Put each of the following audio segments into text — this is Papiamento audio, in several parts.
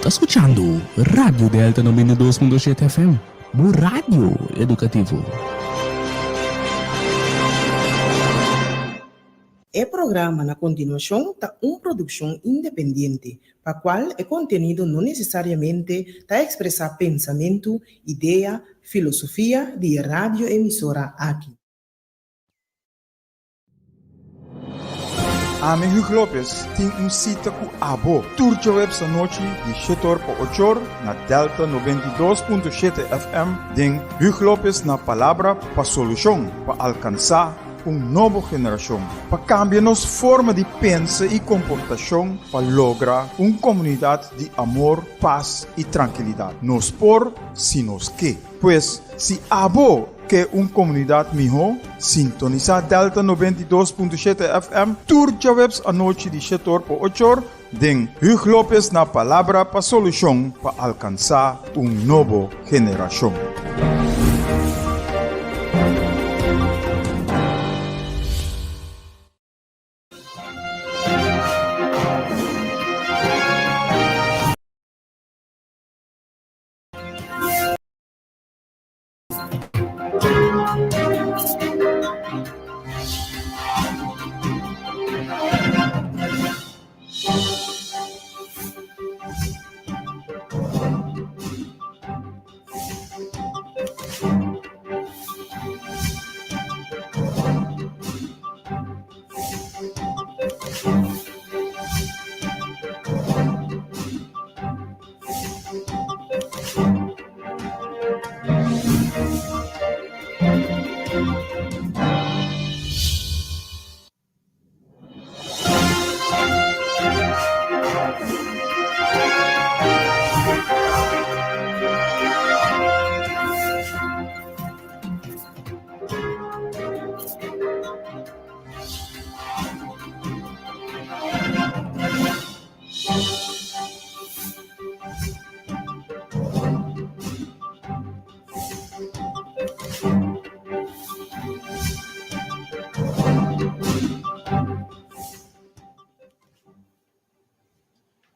ta skuchando Radio Delta 92.7 FM, bo radio edukativo. E programa na kontinuashon ta un produkshon independiente, pa kual e kontenido no nesesariamente ta ekspresá pensamentu, idea, filosofia di e radioemisora aki. Ami Hugh Lopez tin un sita ku abo tur djaweps anochi di shetor pa ochor na Delta 92.7 FM den Hugh Lopez na Palabra pa Solushon pa alkansá un nobo generashon pa kambia nos forma di pensa i komportashon pa logra un komunidat di amor, pas i trankilidat. Nos por si nos ke. Pues, si abo ke un komunidat mihó, sintonisá Delta 92.7 FM tur djaweps anochi di shetor pa ochor den Hugh Lopez na Palabra pa Solushon pa alkansá un nobo generashon.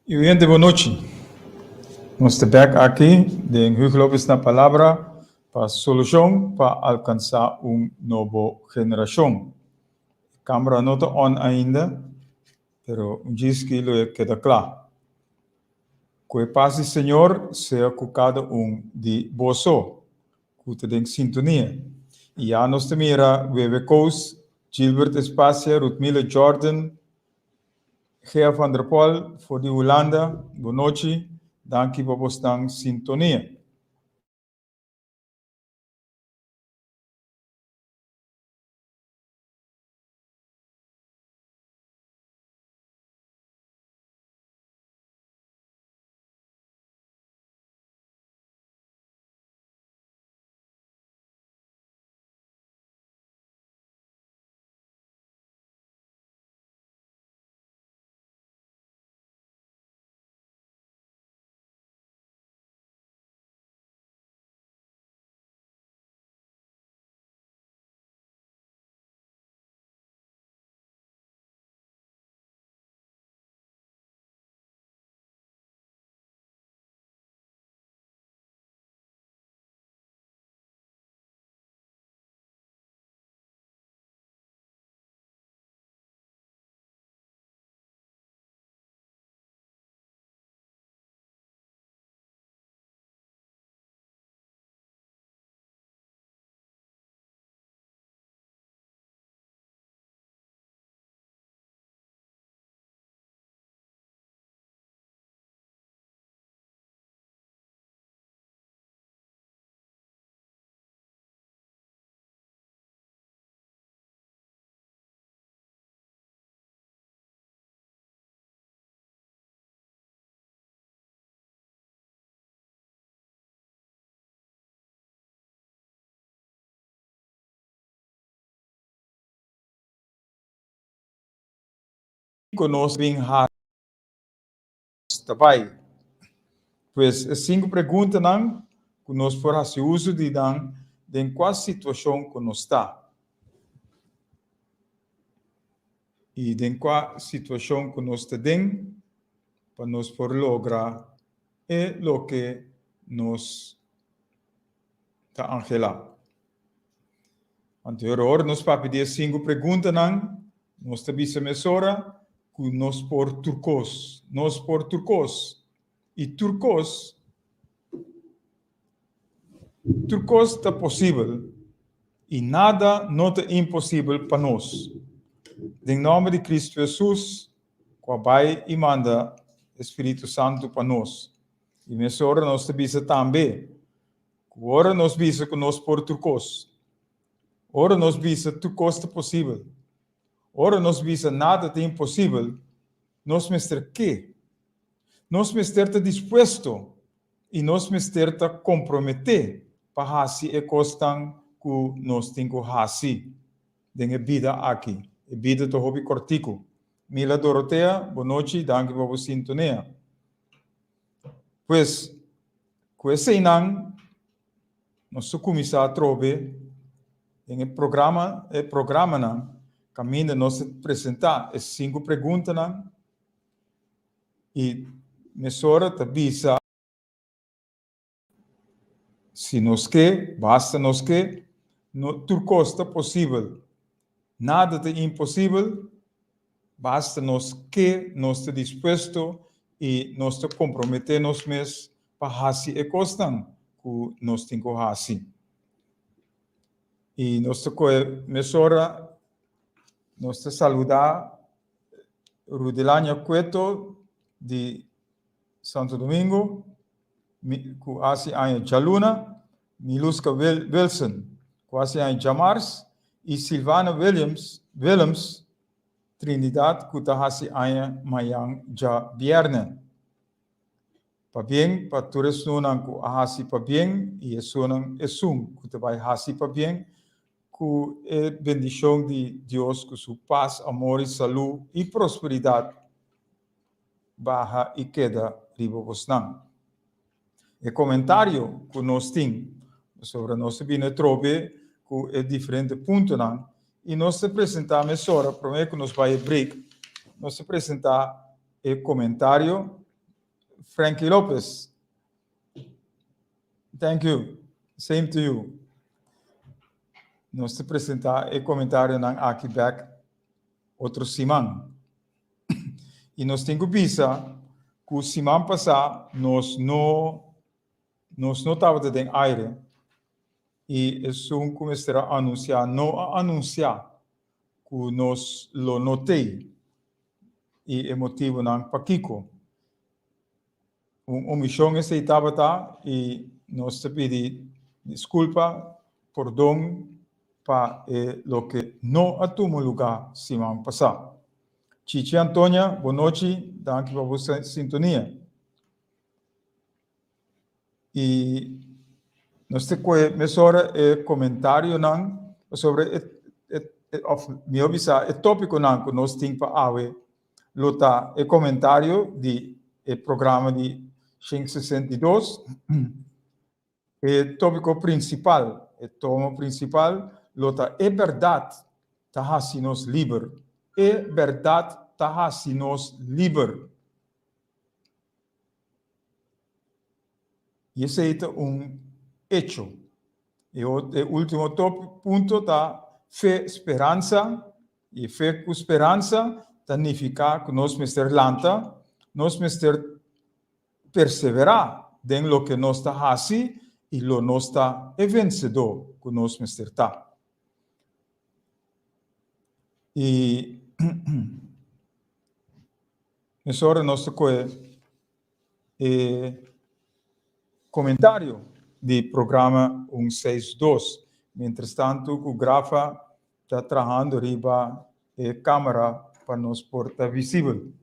I oyente bon nochi. Nos ta bek aki den Hugo Lopez na Palabra pa solushon pa alkansá un nobo generashon. E kamera no ta on ainda. Pero un djiski lo e keda kla. Ku e pas di Señor sea ku kada un di boso ku ta den sintonia. I ya nos ta mira Wewe Koos, Gilbert Espacia, Ruthmila Jordan, Gea van der Pol for di Hulanda, bonochi, danki pa bosnan sintonia. Kiko nos bin hasi ta bai? Pues e sinku preguntanan ku nos por hasi uso di nan den kua situashon ku nos ta. I den kua situashon ku nos ta den pa nos por logra. e loke nos ta anhelá. Anto ora nos papia di e sinku preguntanan, nos ta bisa mesora ku nos por tur kos. Nos por tur kos. I tur kos, tur kos ta posibel i nada no ta imposibel pa nos. Den nòmber di Kristu Hesus, ku a bai i manda e Spiritu Santu pa nos. I mesora nos ta bisa tambe ku ora nos bisa ku nos por tur kos, ora nos bisa tur kos ta posibel, ora nos bisa nada ta imposibel, nos mester ke. Nos mester ta dispuesto i nos mester ta komprometé pa hasi e kosnan ku nos tin ku hasi den e bida aki. E bida ta hopi kòrtiku. Mila Dorotea, bonochi, danki pa bo sintonia. Pues, ku eseinan nos ta kuminsá atrobe den e programa, e programanan kaminda nos ta presentá e sinku preguntanan i mesora ta bisa si nos ke, basta nos ke, no, tur kos ta posibel. Nada ta imposibel, basta nos ke, nos ta dispuesto i nos ta komprometé nos mes pa hasi e kosnan ku nos tin ku hasi. I nos ta kohe mesora, nos ta saludá Rudelania Cueto di Santo Domingo, ku hasi aña djaluna, Miluska Wilson, ku hasi aña djamars, i Silvana Williams, Willems, Trinidad, ku ta hasi aña mayan djabièrnè. Pabien pa tur esunnan ku a hasi pabien i esunnan esun ku ta bai hasi pabien, ku e bendishon di Dios ku su pas, amor i salú i prosperidat baha i keda riba bosnan. E komentario ku nos tin, pasobra nos ta bini atrobe ku e diferente puntonan i nos ta presentá mesora promé ku nos bai e break, nos ta presentá e komentario Frankie Lopez. Thank you. Same to you. Nos ta presentá e komentarionan aki bèk otro siman. I nos tin ku bisa ku siman pasá nos no nos no tabata den aire i esun ku mester a anunsiá no a anunsiá ku nos lo no t'ei i e motibunan pakiko. Un omishon esei tabata i nos ta pidi diskulpa, pordon pa e loke no a tuma lugá siman pasá. Chichi Antonia, bon nochi, danki pa bo sintonia. I nos ta kohe mesora e komentarionan pasobra e e òf mihó bisá e tópikonan ku nos tin pa awe lo ta e komentario di e programa di 162. E tópiko prinsipal, e tomo prinsipal lo ta E bèrdat ta hasi nos liber. E bèrdat ta hasi nos liber. I esei ta un echo. E e último top punto ta fe, speransa. I fe ku speransa ta nifiká ku nos mester lanta, nos mester perseverá den loke nos ta hasi i lo nos ta e vensedó ku nos mester ta. I mesora nos ta kohe e komentario di programa un seis dos. Mientrastantu ku Grafa ta trahando riba e kamera pa nos por ta visibel.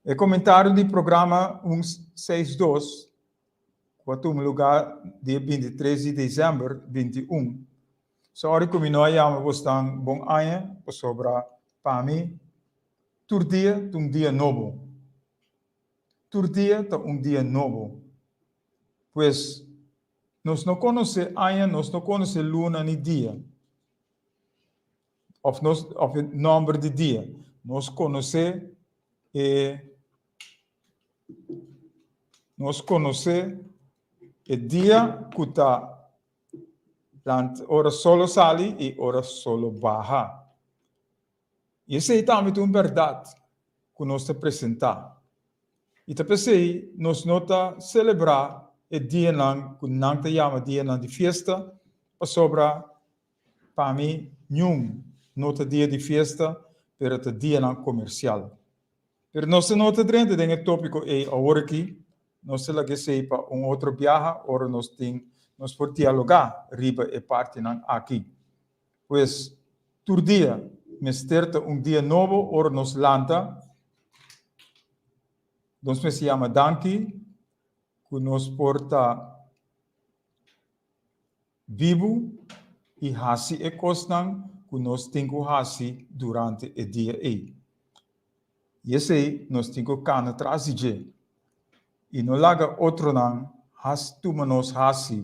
E komentario di programa un seis dos ku a tuma lugá dia 23 di desèmber 21. Sòri ku mi no a yama bosnan bon aña pasobra pa mi Tur dia ta un dia nobo. Tur dia ta un dia nobo. Pues, nos no konosé aña, nos no konosé luna ni dia. Òf nos, òf e nòmber di dia. Nos konosé e. Nos konosé e dia ku ta lant ora solo sali i ora solo baha. I esei tambe ta un bèrdat ku nos ta presentá. I ta p'esei nos no ta selebrá e dianan ku nan ta yama dianan di fiesta, pasobra pa mi niun no ta dia di fiesta, pero ta dianan komersial. Pero nos ta no ta drenta den e tópiko ei awor aki, nos ta laga esei pa un otro biaha ora nos tin nos por dialogá riba e partinan aki. Pues, tur dia mester ta un dia nobo ora nos lanta, nos mester yama danki ku nos por ta bibu i hasi e kosnan ku nos tin ku hasi durante e dia ei. I esei nos tin ku kana tras di dje i no laga otronan has tuma nos hasi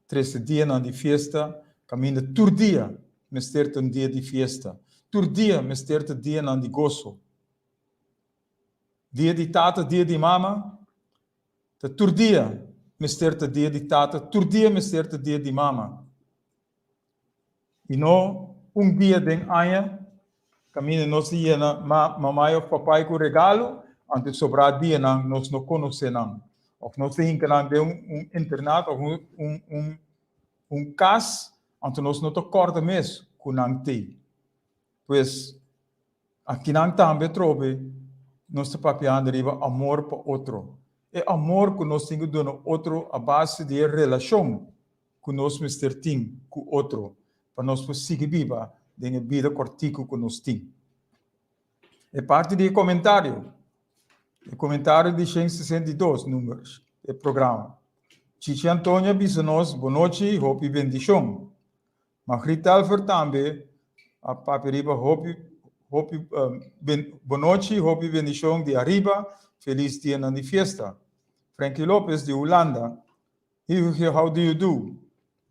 trese dianan di fiesta kaminda tur dia mester ta un dia di fiesta, tur dia mester ta dianan di goso. Dia di tata, dia di mama, ta tur dia mester ta dia di tata, tur dia mester ta dia di mama. I no un dia den aña kaminda nos ta yena mamai òf papai ku regalo, anto sobrá dianan nos no konosé nan. Òf nos ta hinka nan den un internat òf un kas, anto nos no ta kòrda mes ku nan t'ei. Pues, akinan tambe atrobe nos ta papiando riba amor pa otro. E amor ku nos tin ku duna otro a base di e relashon ku nos mester tin ku otro pa nos por sigui biba den e bida kòrtiku ku nos tin. E parti di e komentario, e komentario di 162 number e programa. Chichi Antonio a bisa nos bonochi hopi bendishon. Margriet Telfer tambe a papia riba hopi hopi ben, bonochi hopi bendishon di ariba, felis dianan di fiesta. Frankie Lopez di Hulanda Hugo, how do you do?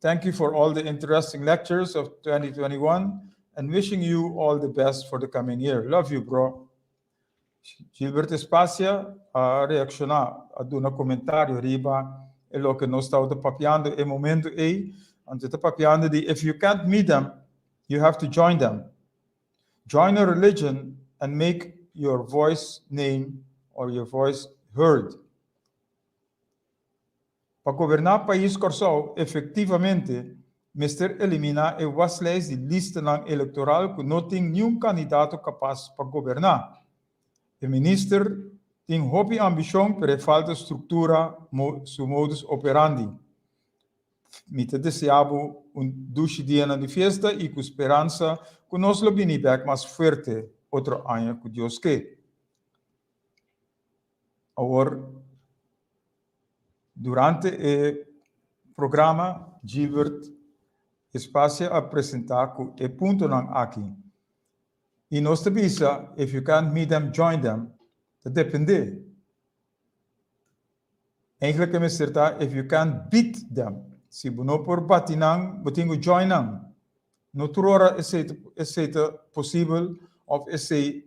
Thank you for all the interesting lectures of 2021 and wishing you all the best for the coming year. Love you, bro. Gilbert Espacia a reakshoná, a duna komentario riba e loke nos tabata papiando e momento ei. Anto ta papiando di if you can't meet them, you have to join them. Join a religion and make your voice name or your voice heard. Pa goberná pais Kòrsou efektivamente mester eliminá e waslijst di listanan elektoral ku no tin niun kandidato kapas pa goberná. E minister tin hopi ambishon pero e falta struktura su modus operandi. Mi ta deseá bo un dushi dianan di fiesta i ku speransa ku nos lo bini bèk mas fuerte otro aña ku Dios ke. Awor, durante e programa Gilbert Espacia a presenta cu e puntonan aki. Y nos ta bisa, if you can't meet them, join them, ta depende. Eigenlijk e mester ta, if you can't beat them. Si bo no por bati nan, bo tin cu join nan. No tur ora esey ta posibel of esey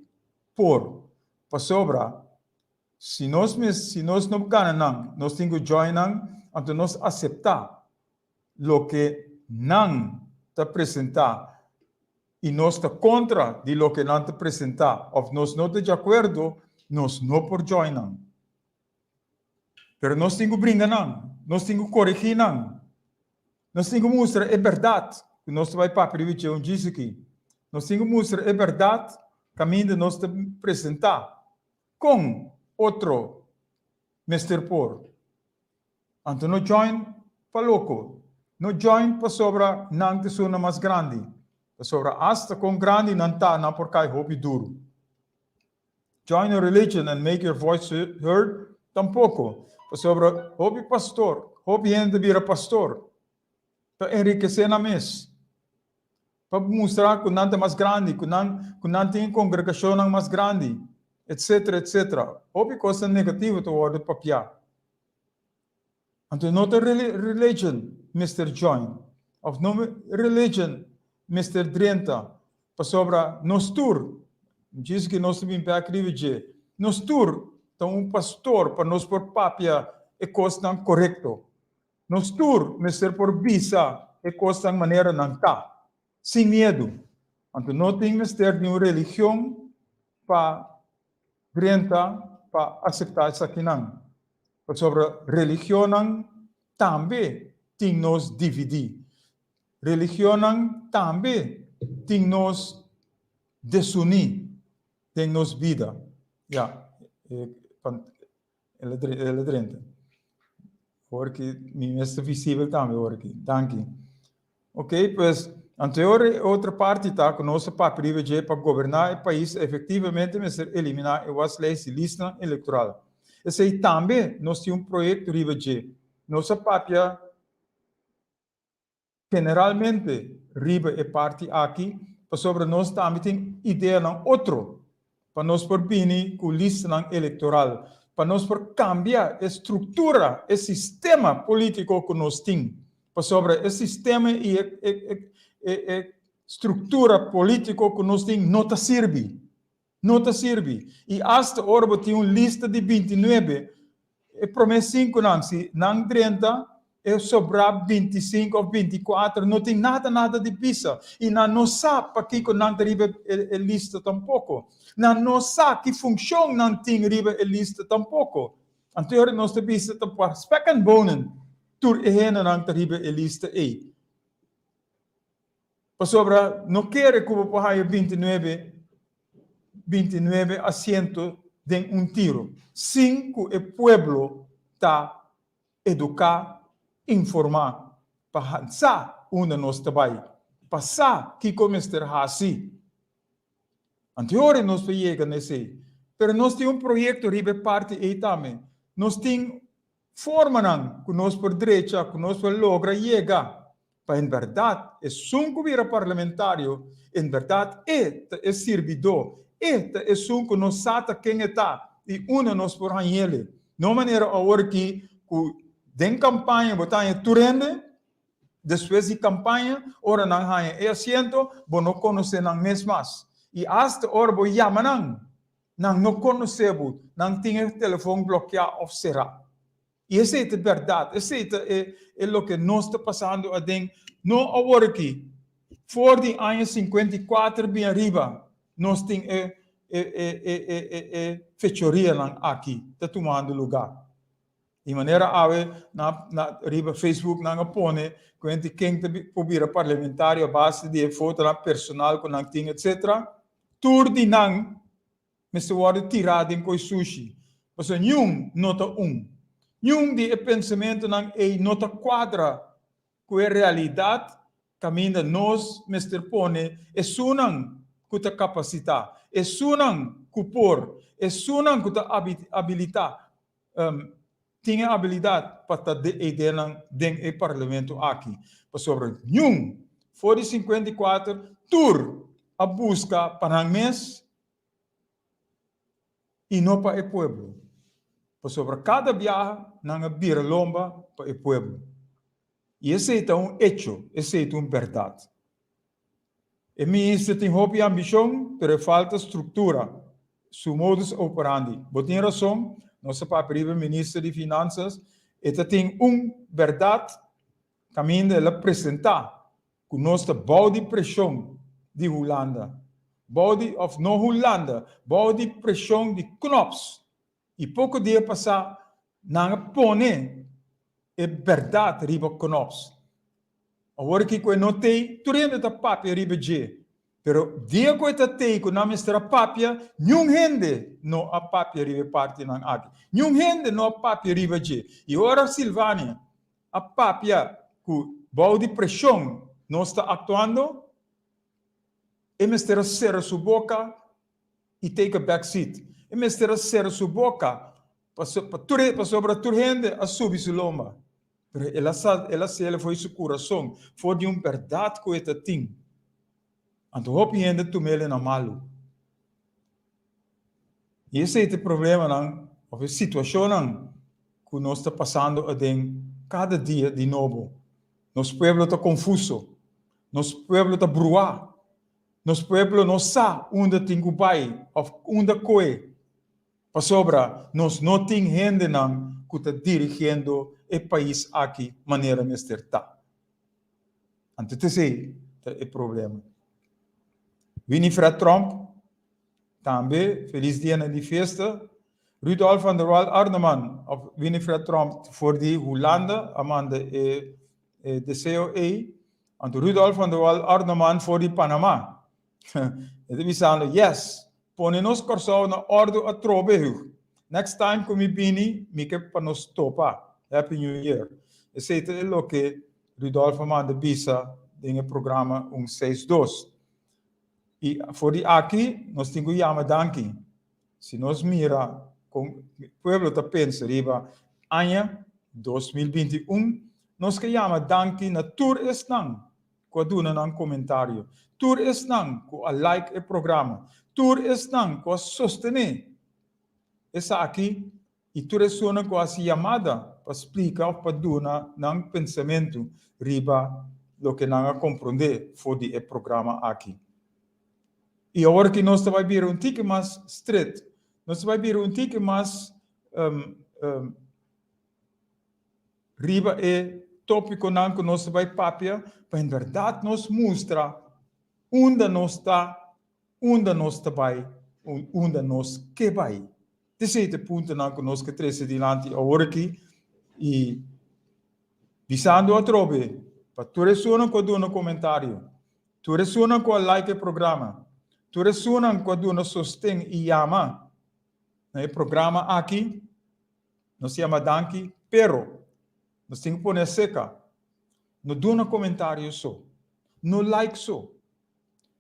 por. Pasobra, si nos mes, si nos no gana nan, nos tin ku join nan, anto nos aseptá loke nan ta presentá i nos ta kontra di loke nan ta presentá òf nos no ta djakuerdo, nos no por join nan. Pero nos tin ku bringa nan, nos tin ku koregí nan, nos tin ku mustra e bèrdat ku nos ta bai papia riba dje un djis aki. Nos tin ku mustra e bèrdat kaminda nos ta presentá kon otro mester por. Anto no join pa loko, no join pasobra nan ta esunnan mas grandi, pasobra asta kon grandi nan ta nan por kai hopi duru. Join a religion and make your voice heard tampoco, pasobra hopi pastor, hopi hende ta bira pastor pa enrikesé nan mes, pa mustra ku nan ta mas grandi, ku nan ku nan tin kongregashonnan mas grandi, etcetera, etcetera. Hopi kosnan negativo ta wòrdu papiá. Anto no ta religion mester join of no religion mester drenta pasobra nos tur, djis ki nos ta bin bek riba dje, nos tur. ta un pastor pa nos por papia e kosnan korekto. Nos tur mester por bisa e kosnan manera nan ta, sin miedu. Anto no tin mester di un religion pa drenta pa aseptá esakinan, pasobra religionnan tambe tin nos dividí. Religionnan tambe tin nos desuní den nos bida. Ya, el a drenta. Awor ki mi mes ta visibel tambe awor aki. Danki. Ok, pues anto e ora e otro parti ta ku nos a papia riba dje pa goberná e pais efektivamente mester eliminá e waslijst di listanan elektoral. Esei tambe nos tin un proyekto riba dje. Nos a papia Generalmente riba e parti aki pasobra nos tambe tin ideanan otro pa nos por bini ku listanan elektoral, pa nos por kambia e struktura, e sistema polítiko ku nos tin, pasobra e sistema i e struktura polítiko ku nos tin no ta sirbi. No ta sirbi. I asta ora bo tin un lista di bintinuebe, e promé sinkunan, si nan drenta, e sobrá bintisinku òf bintikuater no tin nada nada di bisa. I nan no sa pakiko nan ta riba e lista tampoko. Nan no sa ki funshon nan tin riba e lista tampoko. Anto e ora nos ta bisa ta pa spek en bonen tur e hendenan ta riba e lista ei. Pasobra no kere ku bo por haña bintinuebe, 29 asiento den un tiro, sin ku e pueblo ta eduká, informá, pa sa unda nos ta bai, pa sa kiko mester hasi. Anteori nos por yega na esei, pero nos tin un proyekto riba e parti ei tambe. Nos tin formanan ku nos por drecha, ku nos por logra yega Pa en bèrdat esun ku bira parlamentario, en bèrdat e ta e sirbidó, e ta esun ku nos sa ta ken e ta i unda nos por hañ'ele. No manera awor aki ku den kampaña bo ta haña tur hende, despues di kampaña ora nan haña e asiento bo no konosé nan mes mas. I asta ora bo yama nan, nan no konosé bo, nan tin e telefon blokeá òf será. I esei ta bèrdat, esei ta e e loke nos ta pasando aden, no awor aki, for di aña 54 bin ariba nos tin e e e e e e e fechorianan aki ta tumando lugá. Di manera awe na na riba Facebook nan a pone ku hende ken ta por bira parlamentario a base di e fotonan personal ku nan tin etcetera, tur di nan mester wòrdu tirá den koi sushi, pasobra niun no ta un. Niun di e pensamentunan ei no ta kuadra ku e realidat kaminda nos mester pone esunnan ku ta kapasitá, esunnan ku por, esunnan ku ta abilitá, tin e abilidat pa ta de eidenan den e parlamento aki. Pasobra niun for di 54 tur a buska pa nan mes i no pa e pueblo. Pasobra kada biaha nan a bira lomba pa e pueblo. I esei ta un echo, esei ta un bèrdat. E minister tin hopi ambishon, pero e falta struktura, su modus operandi. Bo tin rason, nos a papia riba e minister di Finansas, e ta tin un bèrdat kaminda el a presentá ku nos ta bou di preshon di Hulanda, bou di, òf no Hulanda, bou di preshon di Knops. I poko dia pasá nan a pone e bèrdat riba Knops. Awor aki ku e no t'ei, tur hende ta papia riba dje. Pero dia ku e ta t'ei ku nan mester a papia, niun hende no a papia riba e partinan aki. Niun hende no a papia riba dje. I ora Silvania a papia ku bou di preshon nos ta aktuando, e mester a sera su boka i take a back seat. E mester a sera su boka pasobra tur hende a subi su lomba. Pero el a sa, el a sele for di su kurason, for di un bèrdat ku e ta tin. Anto hopi hende tum'el na malu. I esei ta e problemanan òf e situashonnan ku nos ta pasando aden kada dia di nobo. Nos pueblo ta konfuso. Nos pueblo ta bruá. Nos pueblo no sa unda tin ku bai òf unda koe. Pasobra nos no tin hendenan ku ta dirigiendo e pais aki manera mester ta. Anto t'esei ta e problema. Winifred Tromp, tambe felis dianan di fiesta. Rudolf van der Wal Arneman of Winifred Tromp for di Hulanda a manda e deseo ei. Anto Rudolf van der Wal Arneman for di Panama. E ta bisando, Yes, pone nos Kòrsou na òrdu atrobe, Hugh. Next time ku mi bini, mi ke pa nos topa. Happy New Year. Esei ta e loke Rudolf a manda bisa den e programa un seis dos. I for di aki nos tin ku yama danki. Si nos mira kon pueblo ta pensa riba aña 2021, nos ke yama danki na tur esnan ku a duna nan komentario, tur esnan ku a like e programa, tur esnan ku a sostené esaki i tur esunnan ku a hasi yamada pa splika òf pa duna nan pensamentu riba loke nan a komprondé for di e programa aki. I awor ki nos ta bai bira un tiki mas stret, nos ta bai bira un tiki mas riba e tópikonan ku nos ta bai papia pa en bèrdat nos mustra unda nos ta, unda nos ta bai, unda nos ke bai. T'esei ta e puntonan ku nos ke trese dilanti awor aki i bisando atrobe pa tur esunnan ku a duna komentario, tur esunnan ku a like e programa, tur esunnan ku a duna sosten i yama na e programa aki, Nos yama danki, pero nos tin ku pone aseka. No duna komentario so, no like so,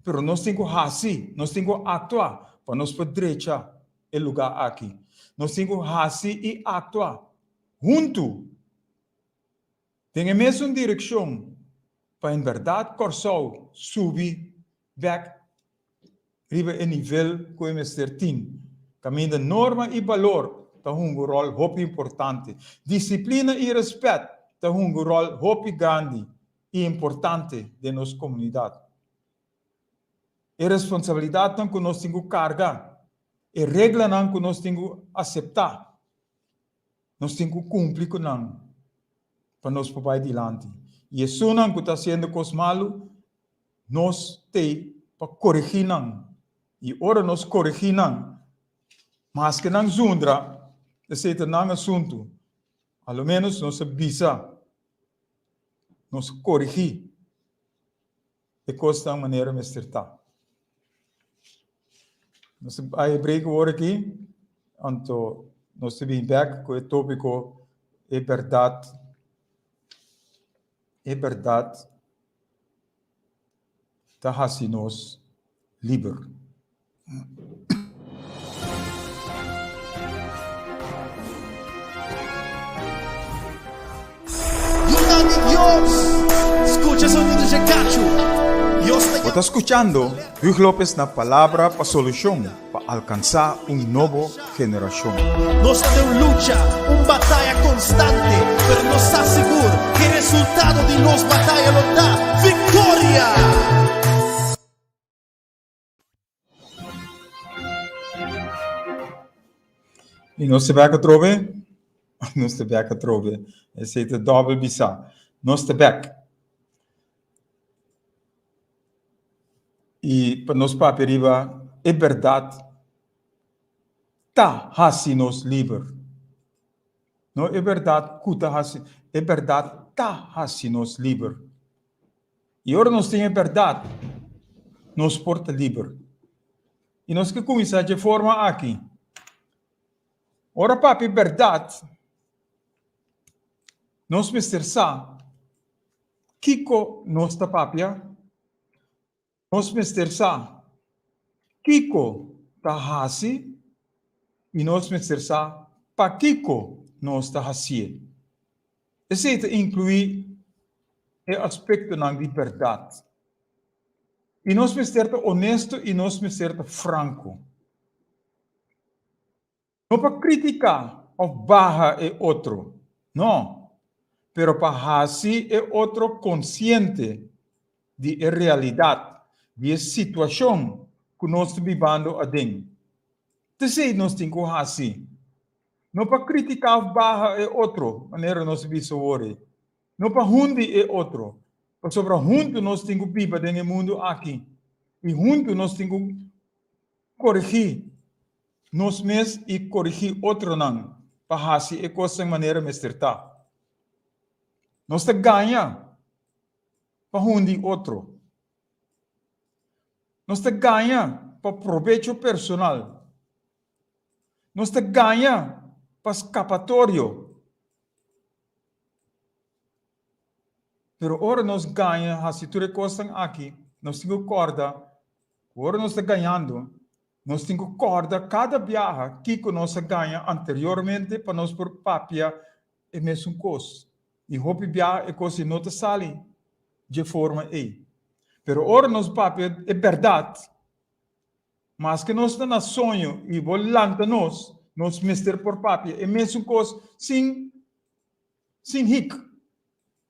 pero nos tin ku hasi, nos tin ku aktua pa nos por drecha e lugá aki. Nos tin ku hasi i aktua huntu den e mesun direkshon pa en bèrdat Kòrsou subi bèk riba e nivel ku e mester tin, kaminda norma i balor ta hunga un ròl hopi importante. Disiplina i rèspèt ta hunga un ròl hopi grandi i importante den nos komunidat. E responsabilidatnan ku nos tin ku karga, e reglanan ku nos tin ku aseptá, nos tin ku kumpli ku nan pa nos por bai dilanti. I esunnan ku ta hasiendo kos malu, Nos t'ei pa koregí nan, i ora nos koregí nan, maske nan zundra, esei ta nan asuntu. A lo ménos nos a bisa, nos a koregí e kosnan manera mester ta. Nos a bai e break awor aki, anto nos ta bin bèk ku e tópiko e bèrdat, e bèrdat ta hasi nos liber. Bo ta skuchando Huug Lopez na Palabra pa Solushon pa alkansá un nobo generashon. Nos ta den un lucha, un bataya konstante, pero nos sa sigur ku e resultado di nos bataya lo ta viktoria! I nos ta bek atrobe? Nos ta bek atrobe. Esei ta dòbel bisá. Nos ta bek. I pa nos papia riba e bèrdat ta hasi nos liber. No e bèrdat ku ta hasi, e bèrdat ta hasi nos liber. I ora nos tin e bèrdat, nos por ta liber. I nos ke kuminsá dje forma aki. Ora papia bèrdat, nos mester sa kiko nos ta papia. Nos mester sa kiko ta hasi i nos mester sa pakiko nos ta hasié. Esei ta inkluí e aspektonan di bèrdat. I nos mester ta onesto i nos mester ta franko. No pa kritiká òf baha e otro, no, pero pa hasi e otro konsiente di e realidat, di e situashon ku nos ta bibando aden. T'esei nos tin ku hasi. No pa kritiká òf baha e otro, manera nos a bisa awor ei. No pa hundi e otro, pasobra huntu nos tin ku biba den e mundu aki i huntu nos tin ku korigí nos mes i korigí otronan pa hasi e kosnan manera mester ta. Nos ta gaña pa hundi otro. Nos ta gaña pa probecho personal. Nos ta gaña pa skapatorio. Pero ora nos gaña hasi tur e kosnan aki, nos tin ku kòrda ku ora nos ta gañando, nos tin ku kòrda kada biaha kiko nos a gaña anteriormente pa nos por papia e mesun kos. I hopi biaha e kos ei no ta sali dje forma ei. Pero ora nos papia e bèrdat, maske nos ta na soño i bo lanta nos, nos mester por papia e mesun kos sin sin hik,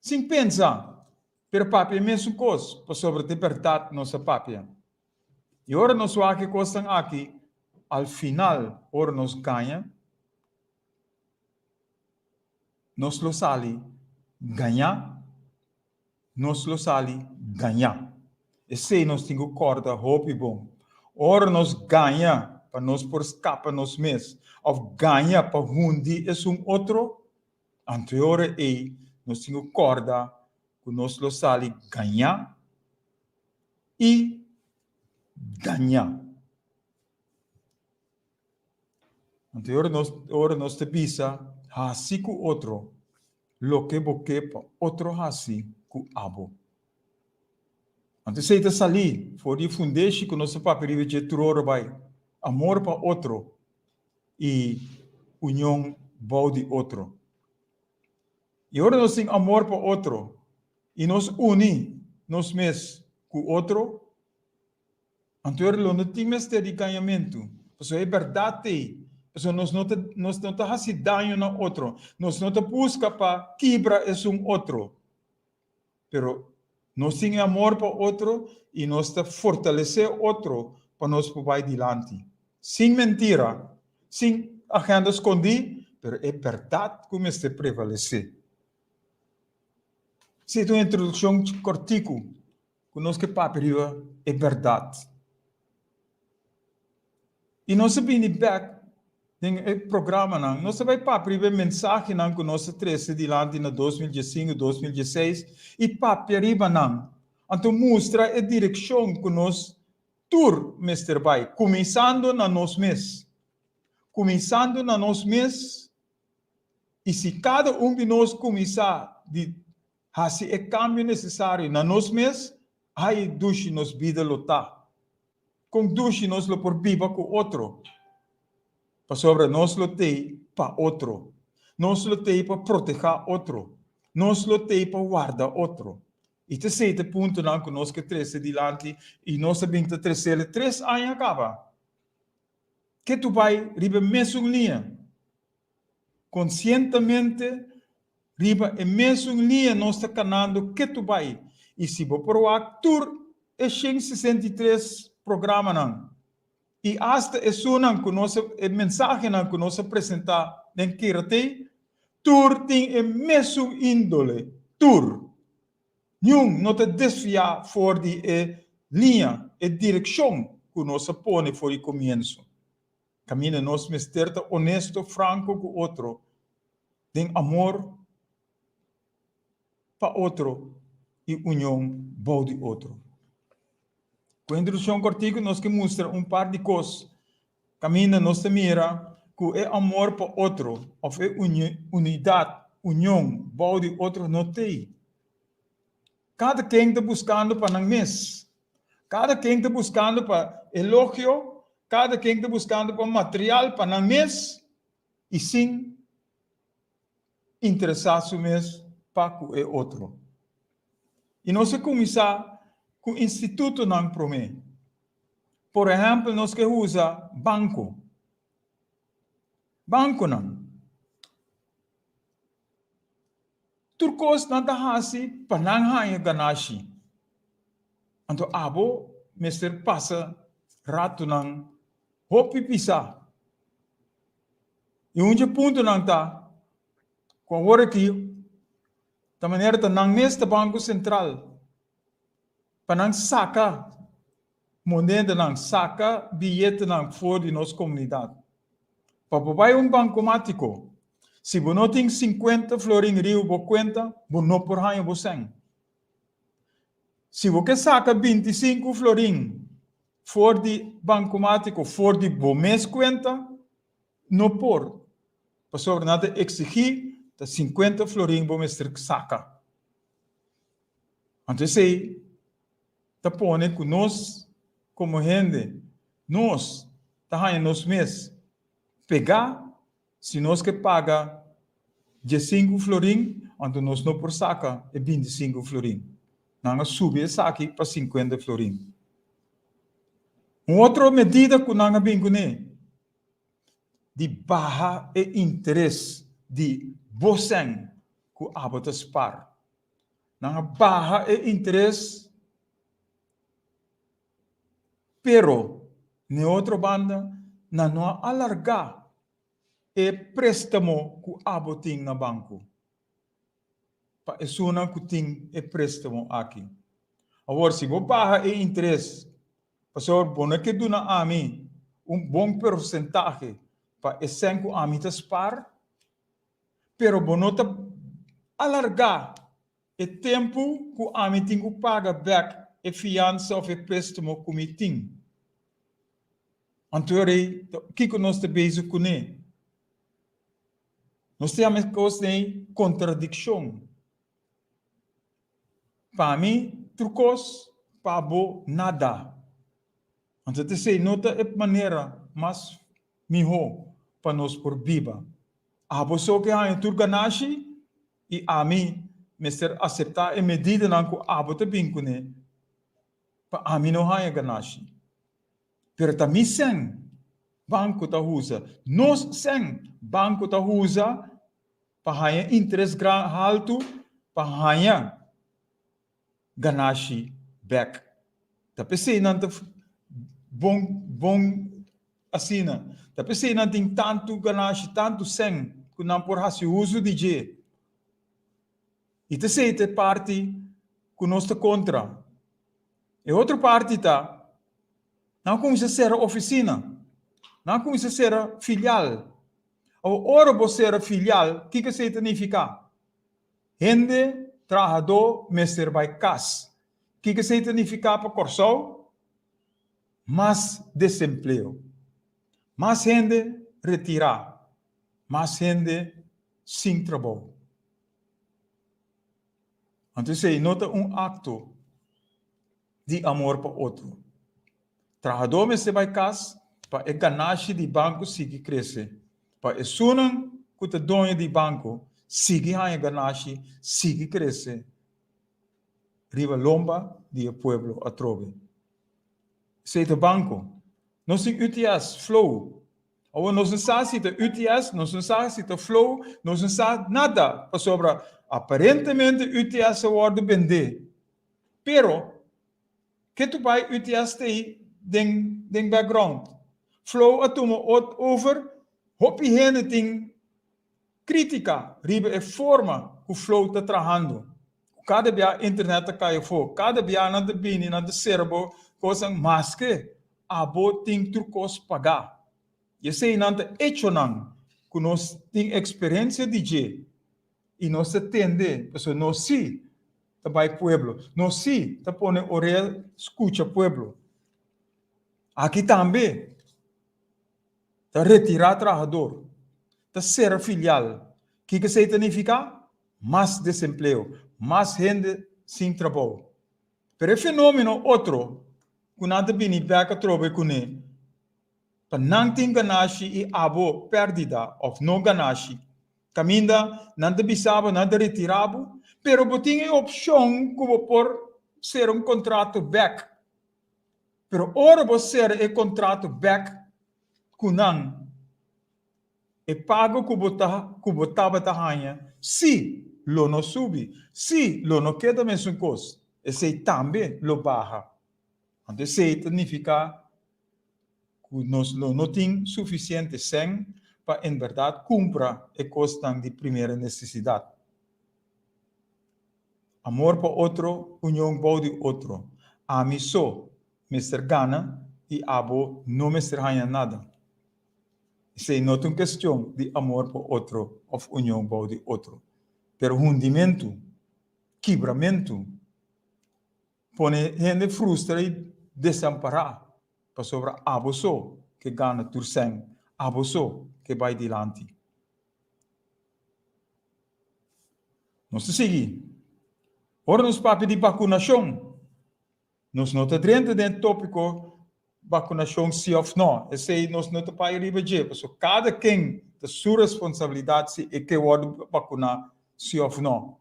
sin pensa, pero papia e mesun kos, pasobra ta e bèrdat nos a papia. I ora nos wak e kosnan aki, al final ora nos gaña, Nos lo sali gañá, nos lo sali gañá. Esei nos tin ku kòrda hopi bon. Ora nos gaña pa nos por skapa nos mes òf gaña pa hundi esun otro, anto e ora ei nos tin ku kòrda ku nos lo sali gañá i dañá. Anto ora nos ora nos ta bisa hasi ku otro loke bo ke pa otro hasi ku abo. Anto esei ta salí for di e fundeshi ku nos ta papia riba dje tur ora bai, amor pa otro i union bou di otro. I ora nos tin amor pa otro i nos uni nos mes ku otro, Anto lo no tin mester di gañamentu, pasobra e bèrdat t'ei, pasobra nos no ta nos no ta hasi daño na otro, nos no ta buska pa kibra esun otro, pero nos tin e amor pa otro i nos ta fortalesé otro pa nos por bai dilanti, sin mentira, sin agenda skondí, pero e bèrdat ku mester prevalesé. Esei ta un introdukshon kòrtiku ku nos ke papia riba e bèrdat. I nos a bini bèk den e programanan, nos a bai papia riba e mensahenan ku nos a trese dilanti na 2015, 2016 i papia riba nan. Anto mustra e direkshon ku nos tur mester bai, kuminsando na nos mes. Kuminsando na nos mes i si kada un di nos kuminsá di Hasi e kambio nesesario na nos mes, ai dushi nos bida lo ta! Kon dushi nos lo por biba ku otro! Pasobra nos lo t'ei pa otro. Nos lo t'ei pa protehá otro. Nos lo t'ei pa warda otro. I t'esei ta e puntonan ku nos ke trese dilanti i nos a bin ta tresel tres aña kaba. Ke tu bai riba e mesun liña. Konsientemente riba e mesun liña nos ta kanando ketu bai i si bo por wak tur e 163 programanan i asta esunnan ku nos a e mensahenan ku nos a presentá den Kiratei tur tin e mesun índole, tur. Niun no ta desviá for di e liña, e direkshon ku nos a pone for di komienso. Kaminda nos mester ta onesto, franko ku otro, den amor pa otro i union bou di otro. Ku e introdukshon kòrtiku nos ke mustra un par di kos kaminda nos ta mira ku e amor pa otro òf e unidat, union, bou di otro no t'ei. Kada ken ta buskando pa nan mes. Kada ken ta buskando pa elogio, kada ken ta buskando pa material pa nan mes i sin interesá su mes pa ku e otro. I nos a kuminsá ku institutonan promé. Por ehèmpel nos ke usa banko. Bankonan. Tur kos nan ta hasi pa nan haña ganashi. Anto abo mester pasa ratunan hopi pisá. I un dje puntonan ta ku awor aki ta manera ta nan mes ta Banko Sentral pa nan saka monedanan, saka biyetenan for di nos komunidat. Pa bo bai un bankomátiko, si bo no tin sinkuenta florin riba bo kuenta, bo no por haña bo sèn. Si bo ke saka bintisinku florin for di bankomátiko for di bo mes kuenta, no por, pasobra nan ta eksigí ta sinkuenta florin bo mester saka. Anto esei ta pone ku nos komo hende, nos ta haña nos mes pegá si nos ke paga diesinku florin, anto nos no por saka e bintisinku florin. Nan a subi esaki pa sinkuenta florin. Un otro medida ku nan a bin kuné di baha e interes di bo sèn ku abo ta spar. Nan a baha e interes, pero n'e otro banda nan no a alargá e préstamo ku abo tin na banko pa esunnan ku tin e préstamo aki. Awor, si bo baha e interes pasobra bo no ke duna ami un bon porsentahe pa e sèn ku ami ta spar, Pero bo no ta alargá e tempu ku ami tin ku paga bèk e fiansa òf e préstamo ku mi tin. Anto rei, kiko nos ta bezig kuné? Nos ta yama e kos ei kontradikshon. Pa mi tur kos, pa bo nada. Anto ta esei no ta e manera mas mihó pa nos por biba. Abo so ke haña tur ganashi i ami mester aseptá e medidanan ku abo ta bin kuné pa ami no haña ganashi. Pero ta mi sèn banko ta usa, nos sèn banko ta usa pa haña interes haltu pa haña ganashi bek. Ta p'esei nan ta bon bon asina. Ta p'esei nan tin tantu ganashi, tantu sèn ku nan por hasi uso di dje. I ta esei ta e parti ku nos ta kontra. E otro parti ta, nan a kuminsá sera ofisina, nan a kuminsá sera filial. Awor, ora bo sera filial, kiko esei ta nifiká? Hende trahadó mester bai kas. Kiko esei ta nifiká pa Kòrsou? Mas desempleo. Mas hende retirá. Mas hende sin trabou. Anto esei no ta un akto di amor pa otro. Trahadó mester bai kas pa e ganashi di banko sigui krese, pa esunnan ku ta doño di banko sigui haña ganashi sigui krese riba lomba di e pueblo atrobe. Esei ta banko. Nos tin UTS, Flow. Awor nos no sa si ta UTS, nos no sa si ta Flow, nos no sa nada, pasobra aparentemente UTS a wòrdu bendé. Pero Ke tu bai UTS ta ei den den background. Flow a tuma ot over, hopi hende tin critica riba e forma cu Flow ta trahando. Cu cada bia internet ta cay afo, cada bia nan ta bini nan ta cera bo cosnan maske abo tin tur cos paga. Y esey nan ta echonan cu nos tin experiencia di dje y nos ta tende pasobra nos si ta bai pueblo. Nos sí ta pone orea skucha pueblo. Aki tambe ta retirá trahador, ta sera filial. Kiko esei ta nifiká? Mas desempleo, mas hende sin trabou. Pero e fenómeno otro ku nan ta bini bèk atrobe kuné Pa nan tin ganashi i abo pèrdida òf no ganashi. Kaminda nan ta bisa bo nan ta retirá bo, pero bo tin e opshon ku bo por sera un kontrato bèk. Pero ora bo sera e kontrato bèk ku nan, e pago ku bo ta ku bo tabata haña sí lo no subi, sí lo no keda mesun kos, esei tambe lo baha. Anto esei ta nifiká ku nos lo no tin sufisiente sèn. pa en bèrdat kumpra e kosnan di primera nesesidat. Amor pa otro, union bou di otro. Ami so mester gana i abo no mester haña nada. Esei no ta un kestion di amor pa otro òf union bou di otro, pero hundimentu, kibramentu, pone hende frustra i desampará pasobra abo so ke gana tur sèn, abo so ke bai dilanti. Nos ta sigui. Ora nos papia di bakunashon, nos no ta drenta den e tópiko bakunashon si òf nò. Esei nos no ta papia riba dje, pasobra kada ken ta su responsabilidat si e ke wòrdu bakuná si òf nò.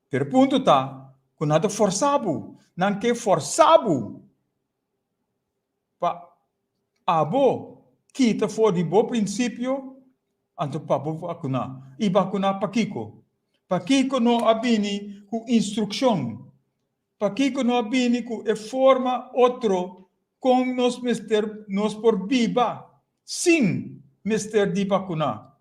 Pero e punto ta ku nan ta fòrsá bo, nan ke fòrsá bo pa abo kita for di bo prinsipio anto pa bo vakuná. I vakuná pakiko? Pakiko no a bini ku instrukshon? Pakiko no a bini ku e forma otro kon nos mester nos por biba sin mester di vakuná?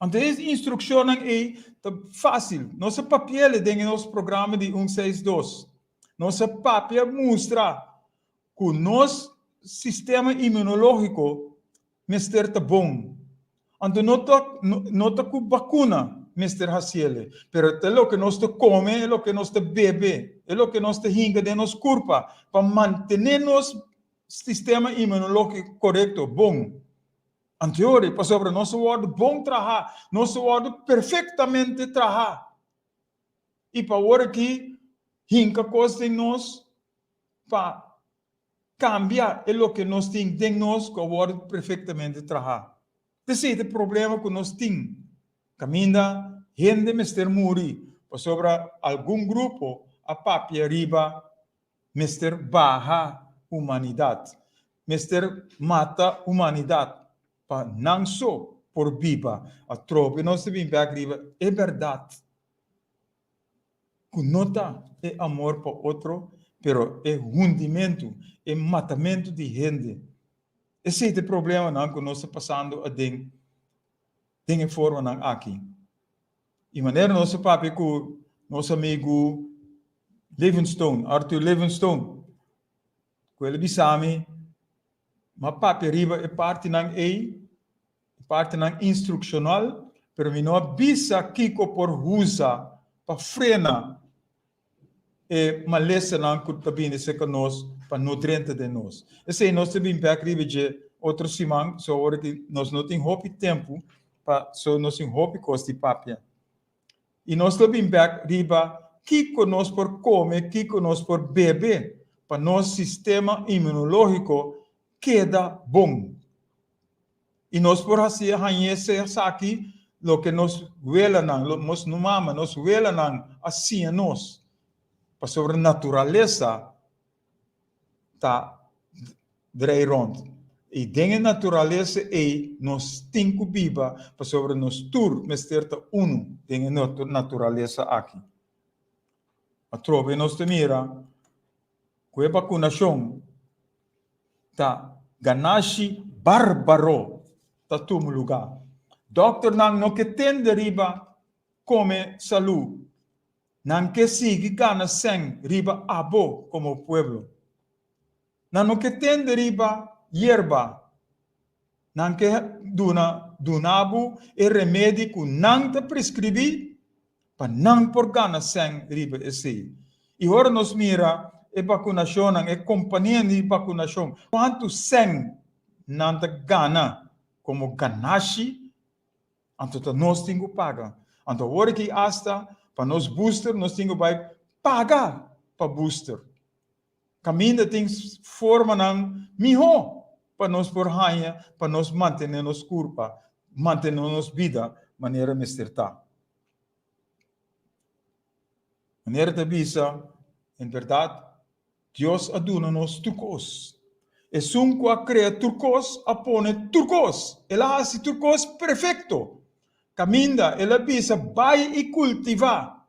Anto e instrukshonnan ei ta fásil. Nos a papi'el den e nos programa di un seis dos. Nos a papia mustra ku nos sistema imunológiko mester ta bon. Anto no ta no ta ku bakuna mester hasiel, pero ta loke nos ta kome, e loke nos ta bebe, e loke nos ta hinka den nos kurpa pa mantené nos sistema imunológiko korekto, bon. Anteori, pasobra nos a wòrdu bon trahá, nos a wòrdu perfektamente trahá. I pa awor aki hinka kos den nos pa kambia e loke nos tin den nos ku a wòrdu perfektamente trahá. Esei ta e problema ku nos tin, kaminda hende mester muri pasobra algun grupo a papia riba Mester baha humanidat. Mester mata humanidat pa nan so por biba. Atrobe nos ta bin bek riba e bèrdat ku no ta e amor pa otro, pero e hundimentu, e matamentu di hende. Esei ta e problemanan ku nos ta pasando aden den e formanan aki. I manera nos a papia ku nos amigu Livingstone, Arthur Livingstone, ku el a bisa mi, m'a papia riba e partinan ei, e partinan instrukshonal, pero mi no a bisa kiko por usa pa frena e malesanan ku ta bini serka nos pa no drenta den nos. Esei nos ta bin bèk riba dje otro siman, so ora ki nos no tin hopi tempu pa so nos tin hopi kos di papia. I nos lo bin bèk riba kiko nos por kome, kiko nos por bebe pa nos sistema inmunológiko keda bon. I nos por hasi hañ'é esaki loke nos welanan, nos mama, nos welanan a siña nos, pasobra naturalesa ta drei rond. I den e naturalesa ei nos tin ku biba, pasobra nos tur mester ta unu den e naturalesa aki. Atrobe nos ta mira ku e bakunashon ta ganashi bárbaro ta tuma lugá. Dòkternan no ke tende riba kome salú, nan ke sigui gana sèn riba abo komo pueblo. Nan no ke tende riba yerba, nan ke duna duna bo e remedi ku nan ta preskribí pa nan por gana sèn riba esei. I ora nos mira e bakunashonnan, e kompanianan di bakunashon, kuantu sèn nan ta gana komo ganashi, anto ta nos tin ku paga. Anto awor aki asta pa nos booster nos tin ku bai paga pa booster. Kaminda tin formanan mihó pa nos por haña pa nos mantené nos kurpa, mantené nos bida manera mester ta. Manera ta bisa, en bèrdat, Dios a duna nos tur kos. Esun ku a krea tur kos a pone tur kos, el a hasi tur kos perfekto. Kaminda el a bisa bai i kultivá.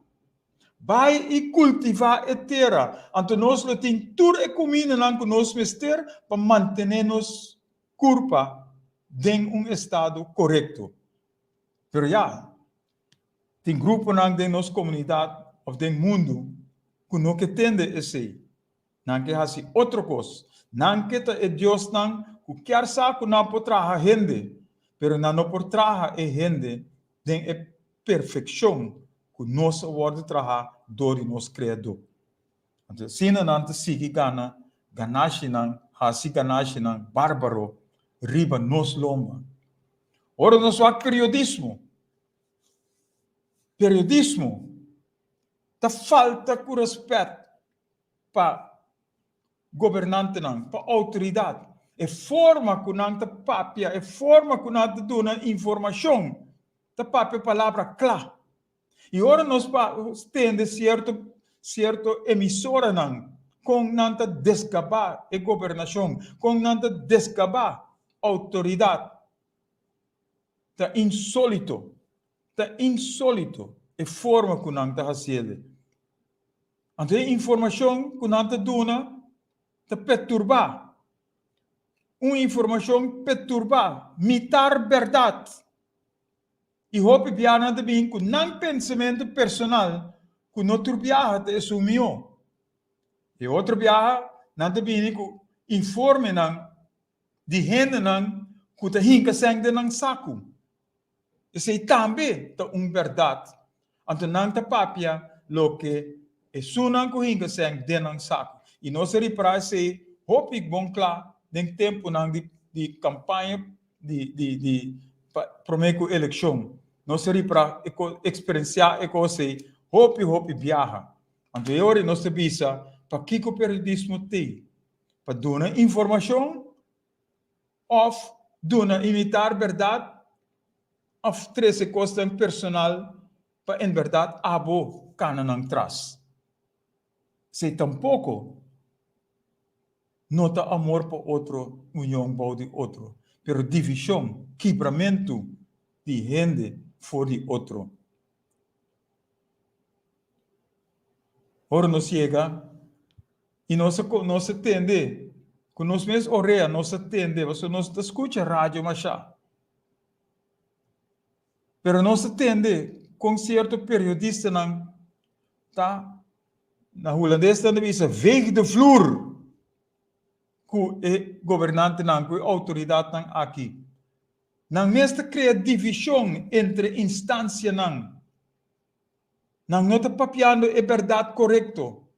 Bai i kultivá e tera, anto nos lo tin tur e kumindanan ku nos mester pa mantené nos kurpa. den un estado korekto. Pero ya, tin gruponan den nos komunidat òf den mundu ku no ke tende esei. Nan ke hasi otro kos. Nan ke ta e diosnan ku kier sa ku nan por traha hende, pero nan no por traha e hende den e perfekshon ku nos a wòrdu trahá dor di nos Kreadó. Anto asina nan ta sigui gana ganashinan, hasi ganashinan bárbaro riba nos lomba. Ora nos wak periodismo, periodismo ta falta ku rèspèt pa gobernantenan, pa outoridat. E forma ku nan ta papia, e forma ku nan ta duna informashon, ta papia palabra kla. I ora nos tende sierto sierto emisoranan kon nan ta desgabá e gobernashon, kon nan ta desgabá outoridat, ta insólito, ta insólito e forma ku nan ta hasiel. Anto e informashon ku nan ta duna ta perturbá. Un informashon perturbá, mitar bèrdat. I hopi biaha nan ta bin ku nan pensamentu personal ku no tur biaha ta esun mihó. E otro biaha nan ta bini ku informenan di hendenan ku ta hinka sèn den nan saku. Esei tambe ta un bèrdat. Anto nan ta papia loke esunnan ku hinka sèn den nan saku. I nos a ripará esei hopi bon kla den tempunan di kampaña di di di pa prome ku elekshon. Nos a ripara e ko eksperensiá e kos ei hopi hopi biaha. Anto e ora nos ta bisa pakiko periodismo t'ei? Pa duna informashon òf duna imitar bèrdat òf trese kosnan personal pa en bèrdat abo kana nan tras? Esei tampoko No ta amor pa otro, union bou di otro, pero divishon, kibramentu di hende for di otro. Ora nos yega i nos a nos a tende ku nos mes orea nos a tende pasobra nos ta skucha radio mashá. Pero nos a tende kon sierto periodistanan ta Na hulandes nan ta bisa veeg de vloer ku e gobernantenan, ku e outoridatnan aki. Nan mes ta krea divishon entre instansianan. Nan no ta papiando e bèrdat korekto.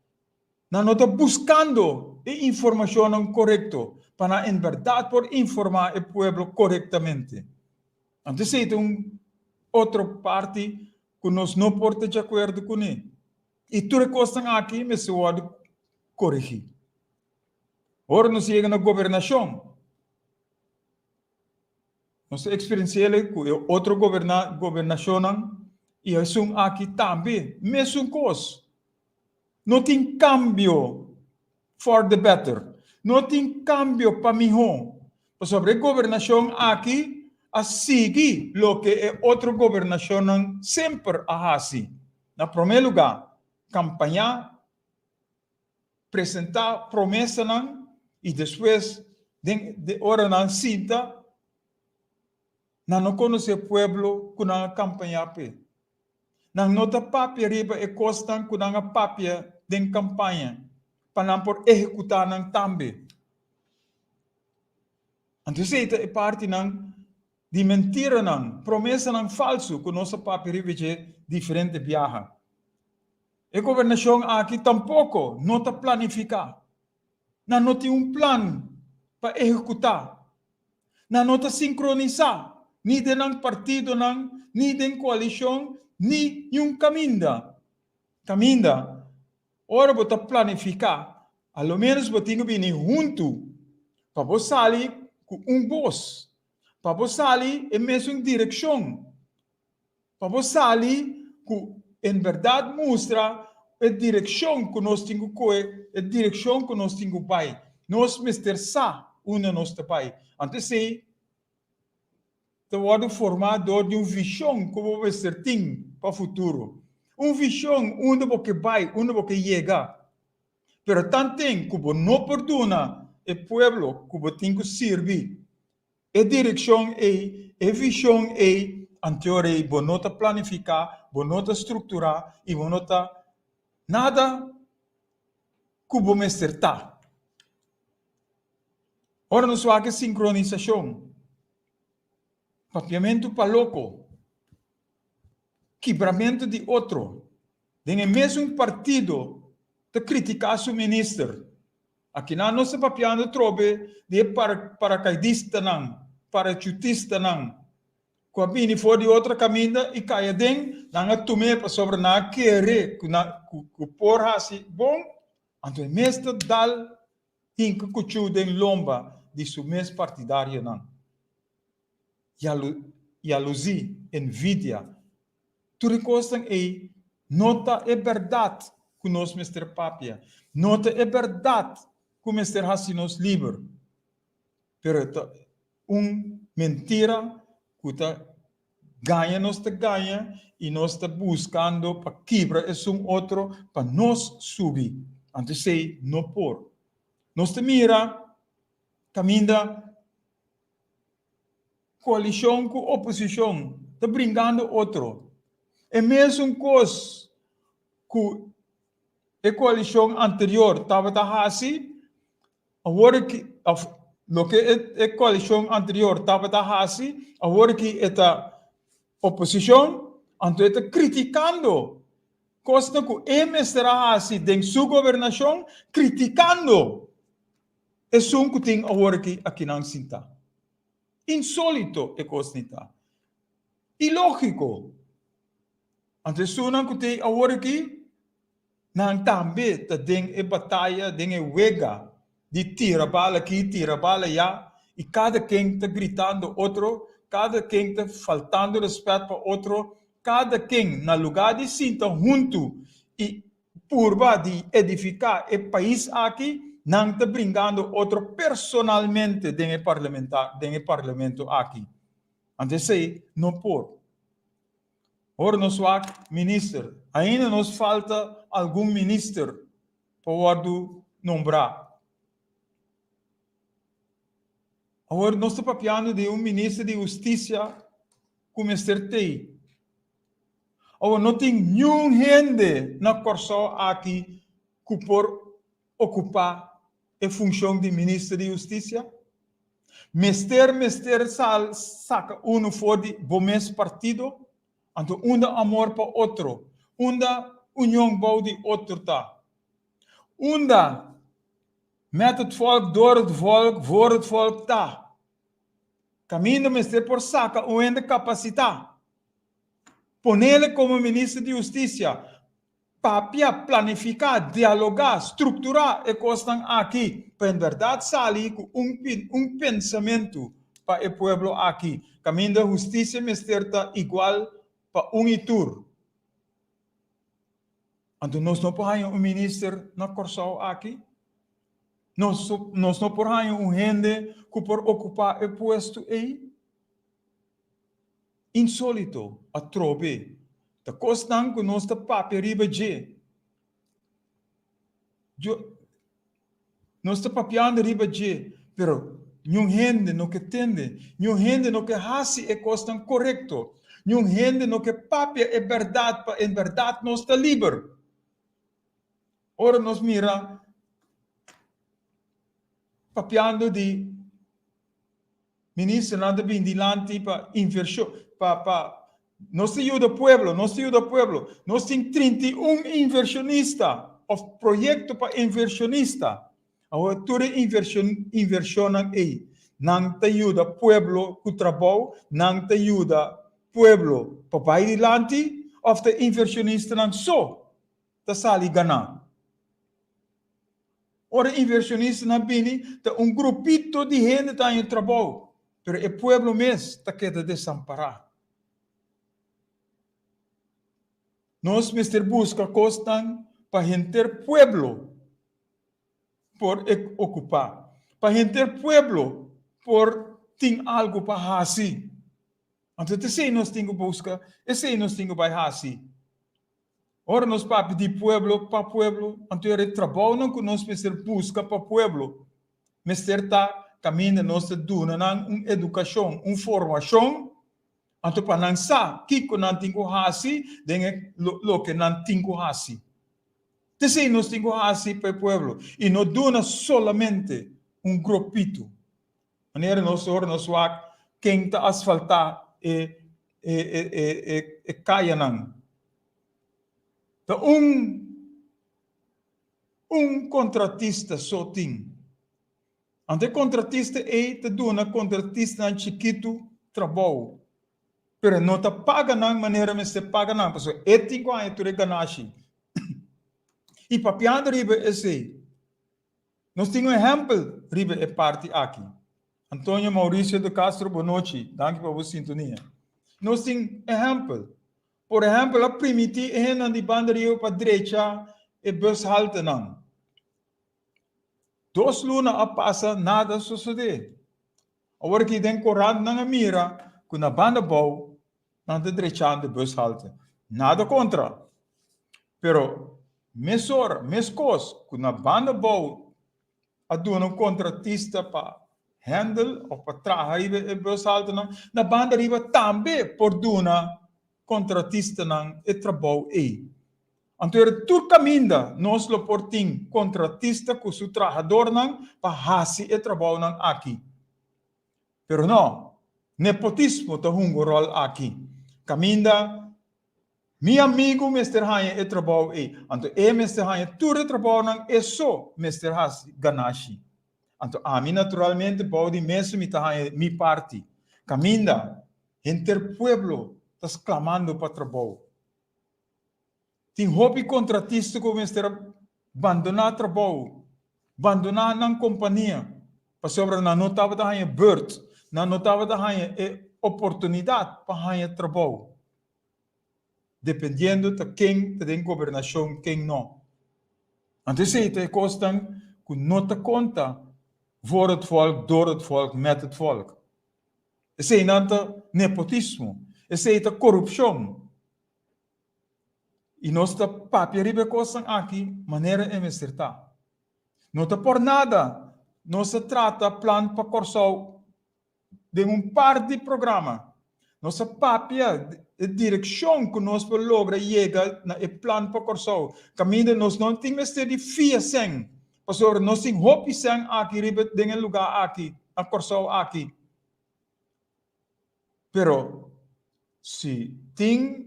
Nan no ta buskando e informashonnan korekto pa nan en bèrdat por informá e pueblo korektamente. Anto esei ta un otro parti ku nos no por ta djakuerdo kuné. I tur e kosnan aki mester wòrdu koregí. Ora nos yega na gobernashon, nos ta eksperensi'el ku e otro gobernashonnan i esun aki tambe, mesun kos. No tin kambio for the better. No tin kambio pa mihó. Pasobra e gobernashon aki a sigui loke e otro gobernashonnan semper a hasi. Na promé lugá, kampañá, presentá promesanan i despues den de ora nan sinta, nan no konosé pueblo ku nan a kampañá p'e. Nan no ta papia riba e kosnan ku nan a papia den kampaña pa nan por ehekutá nan tambe. Anto esei ta e partinan di mentiranan, promesanan falsu ku nos a papia riba dje diferente biaha. E gobernashon aki tampoko no ta planifiká. Nan no tin un plan pa ehekutá. Nan no ta sinkronisá ni den nan partidonan, ni den koalishon, ni niun kaminda. Kaminda, ora bo ta planifiká, a lo ménos bo tin ku bini huntu pa bo sali ku un bos, pa bo sali e mesun direkshon. Pa bo sali ku en bèrdat mustra e direkshon ku nos tin ku kohe, e direkshon ku nos tin ku bai. Nos mester sa unda nos ta bai. Anto esei ta wòrdu formá dor di un vishon ku bo mester tin pa futuro. Un vishon unda bo ke bai, unda bo ke yega. Pero tanten ku bo no por duna e pueblo ku bo tin ku sirbi. E direkshon ei, e vishon ei, anteor ei bo no ta planifiká, bo no ta strukturá i bo no ta nada ku bo mester ta. Ora nos wak e sinkronisashon, papiamentu pa loko, kibramentu di otro, den e mesun partido ta kritiká su minister. Akinan nos ta papiando trobe di e parakaidistanan, parachutistanan, ku a bini for di otro kaminda i kai aden, nan a tum'é pasobra nan a kere ku nan ku por hasi bon, anto e mes ta dal hinka kuchú den lomba di su mes partidarionan. Yaluzí, envidia, Tur e kosnan ei no ta e bèrdat ku nos mester papia, no ta e bèrdat ku mester hasi nos liber, pero e ta un mentira ku ta gaña nos ta gaña i nos ta buskando pa kibra esun otro pa nos subi. Anto esei no por. Nos ta mira kaminda Koalishon ku oposishon ta bringando otro. E mesun kos ku e koalishon anterior tabata hasi, awor aki, òf loke e koalishon anterior tabata hasi, awor aki e ta oposishon, anto e ta kritikando kosnan ku e mester a hasi den su gobernashon, kritikando esun ku tin awor aki akinan sintá. Insólito e kos ni ta. Ilógiko. Anto esunnan ku t'ei awor aki, nan tambe ta den e bataya, den e wega di tira bala aki, tira bala ayá, i kada ken ta gritando otro, kada ken ta faltando rèspèt pa otro, kada ken na lugá di sinta huntu i purba di edifiká e pais aki, nan ta bringando otro personalmente den e parlamenta den e parlamento aki. Anto esei no por. Ora nos wak minister, ainda nos falta algun minister pa wòrdu nombrá. Awor nos ta papiando di un minister di hustisia ku mester tei. Awor no tin niun hende na Kòrsou aki ku por okupá e funshon di minister di hustisia? Mester mester sal saka unu for di bo mes partido? Anto unda amor pa otro? Unda union bou di otro ta? Unda met het volk, door het volk, voor het volk ta? Kaminda mester por saka un hende kapasitá, ponele komo minister di hustisia, papia, planifiká, dialogá, strukturá e kosnan aki pa en bèrdat sali ku un un pensamentu pa e pueblo aki. Kaminda hustisia mester ta igual pa un i tur. Anto nos no por haña un minister na Kòrsou aki? Nos nos no por haña un hende ku por okupá e puesto ei? Insólito, atrobe, ta kosnan ku nos ta papia riba dje. Djo, nos ta papiando riba dje, pero niun hende no ke tende, niun hende no ke hasi e kosnan korekto, niun hende no ke papia e bèrdat pa en bèrdat nos ta liber. Ora nos mira papiando di ministernan ta bin dilanti pa invershon, pa pa nos ta yuda pueblo, nos ta yuda pueblo. Nos tin 31 invershonista òf proyekto pa invershonista. Awor tur e invershon invershonnan ei, nan ta yuda pueblo ku trabou, nan ta yuda pueblo pa bai dilanti òf ta invershonistanan so ta sali ganá. Ora inversionistanan bini, ta un grupito di hende ta haña trabou, pero e pueblo mes ta keda desampará. Nos mester buska kosnan pa henter pueblo por okupá, pa henter pueblo por tin algu pa hasi. Anto ta esei nos tin ku buska, esei nos tin ku bai hasi. Ora nos papia di pueblo pa pueblo, anto era e trabounan ku nos mester buska pa pueblo mester ta. kaminda nos ta duna nan un edukashon, un formashon, anto pa nan sa kiko nan tin ku hasi den e loke nan tin ku hasi. T'esei nos tin ku hasi pa e pueblo i no duna solamente un gropito. Manera nos ora nos wak ken ta asfaltá e e kayanan. Ta un un kontratista so tin. Anto e kontratista ei ta duna kontratistanan chikitu trabou, pero e no ta paga nan manera mester paga nan, pasobra e tin ku haña tur e ganashi. I papiando riba esei, nos tin un ehèmpel riba e parti aki. Antonio Mauricio de Castro, bonochi, danki pa bo sintonia. Nos tin ehèmpel. Por ehèmpel, a primiti e hendenan di banda riba pa drecha e bushaltenan. Dos luna a pasa, nada a sosodé. Awor aki den korant nan a mira ku na banda bou nan ta drechando e bushalte. Nada kontra. Pero mesora, meskos ku na banda bou a duna un kontratista pa handle òf pa traha riba e bushaltenan, na banda riba tambe por duna kontratistanan e trabou ei. Anto era tur kaminda nos lo por tin kontratista ku su trahadornan pa hasi e trabounan aki. Pero no, nepotismo ta hunga un ròl aki. Kaminda mi amigu mester haña e trabou ei, anto e mester haña tur e trabounan e so mester hasi ganashi. Anto ami naturalmente bou di mesa mi ta haña mi parti. Kaminda henter pueblo ta sklamando pa trabou. Tin hopi kontratista ku mester a bandoná trabou, bandoná nan kompania, pasobra nan no tabata haña bùrt, nan no tabata haña e oportunidat pa haña trabou, dependiendo ta ken ta den gobernashon, ken no. Anto esei ta e kosnan ku no ta konta voor het volk, door het volk, met het volk. Eseinan ta nepotismo, esei ta korupshon. I nos ta papia riba e kosnan aki manera e mester ta. No ta por nada nos a trata Plan pa Kòrsou den un par di programa. Nos a papia e direkshon ku nos por logra yega na e Plan pa Kòrsou, kaminda nos no tin mester di fia sèn, pasobra nos tin hopi sèn aki riba den e lugá aki, na Kòrsou aki. Pero si tin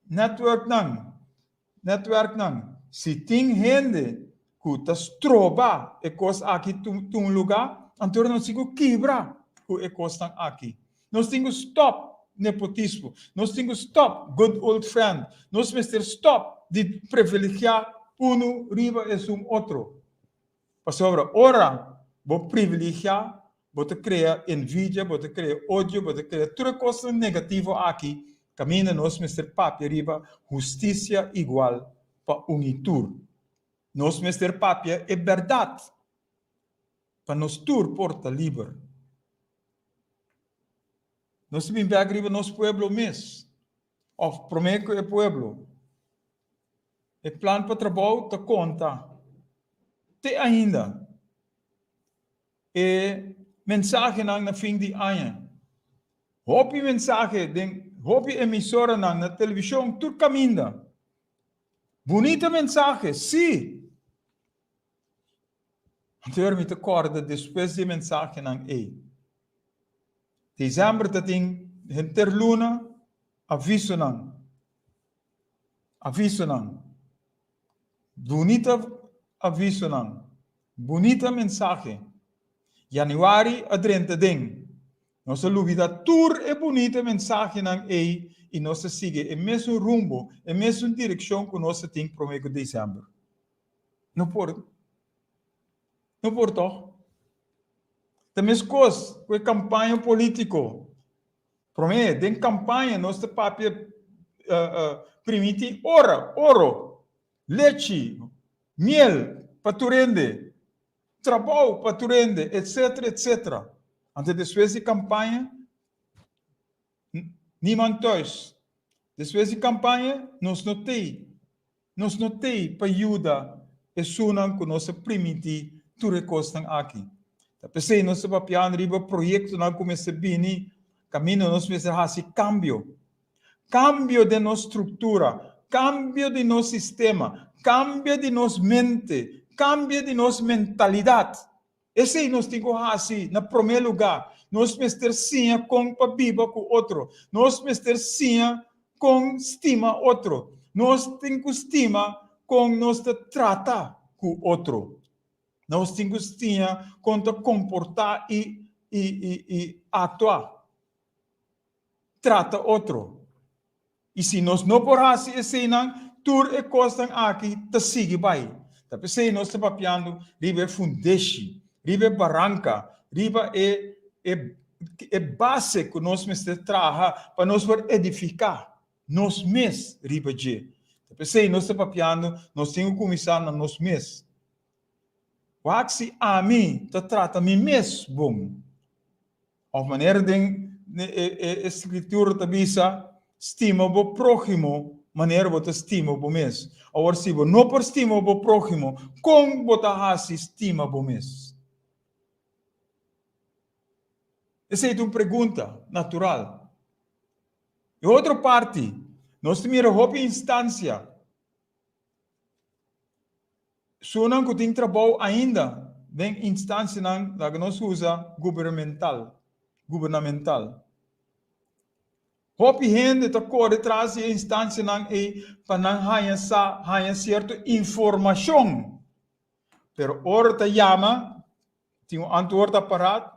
netwerknan, netwerknan, si tin hende ku ta stroba e kos aki tuma lugá, anto nos tin ku kibra ku e kosnan aki. Nos tin ku stòp nepotismo, nos tin ku stòp good old friend, nos mester stòp di privilegiá unu riba esun otro. Pasobra ora bo privilegiá, bo ta krea envidia, bo ta krea odio, bo ta krea tur e kosnan negativo aki kaminda nos mester papia riba hustisia igual pa un i tur. Nos mester papia e bèrdat pa nos tur por ta liber. Nos ta bin bèk riba nos pueblo mes, òf promé ku e pueblo. E plan pa trabou ta konta te ainda e mensahenan na fin di aña. Hopi mensahe den hopi emisoranan na televishon tur kaminda. Bunita mensahe, sí! Anto mi ta kòrda despues di e mensahenan ei. Desèmber ta tin henter luna avisonan. Avisonan. Bunita avisonan. Bunita mensahe. Januari a drenta den. Nos a lubida tur e bunita mensahenan ei i nos a sigui e mesun rumbo, e mesun direkshon ku nos a tin promé ku desèmber. No por. No por tòg? Ta meskos ku e kampaña polítiko. Promé, den kampaña nos ta papia primiti ora, oro, lechi, miel pa tur hende, trabou pa tur hende, etcetera, etcetera. Anto despues di kampaña, niemand thuis. Despues di kampaña nos no t'ei. Nos no t'ei pa yuda esunnan ku nos a primintí tur e kosnan aki. Ta p'esei nos ta papiando riba proyektonan ku mester bini kaminda nos mester hasi kambio. Kambio den nos struktura, kambio di nos sistema, kambio di nos mente, kambio di nos mentalidat. Esei nos tin ku hasi na promé lugá. Nos mester siña kon pa biba ku otro. Nos mester siña kon stima otro. Nos tin ku stima kon nos ta trata ku otro. Nos tin ku siña kon ta komportá i i i i aktua, trata otro. I si nos no por hasi eseinan, tur e kosnan aki ta sigui bai. Ta p'esei nos ta papiando riba e fundeshi, riba e baranka, riba e e e base ku nos mester traha pa nos por edifiká nos mes riba dje. Ta p'esei nos ta papiando, nos tin ku kuminsá na nos mes. Wak si ami ta trata mi mes bon. Of manera den e e Skritura ta bisa, Stima bo próhimo manera bo ta stima bo mes. Awor si bo no por stima bo próhimo, kon bo ta hasi stima bo mes? Esei ta un pregunta natural. E otro parti, nos ta mira hopi instansia Sunan ku tin trabou ainda den instansianan laga nos usa gubermental, gubernamental. Hopi hende ta kore tras di e instansianan ei pa nan haña sa, haña sierto informashon. Pero ora ta yama, tin un antwoordapparaat,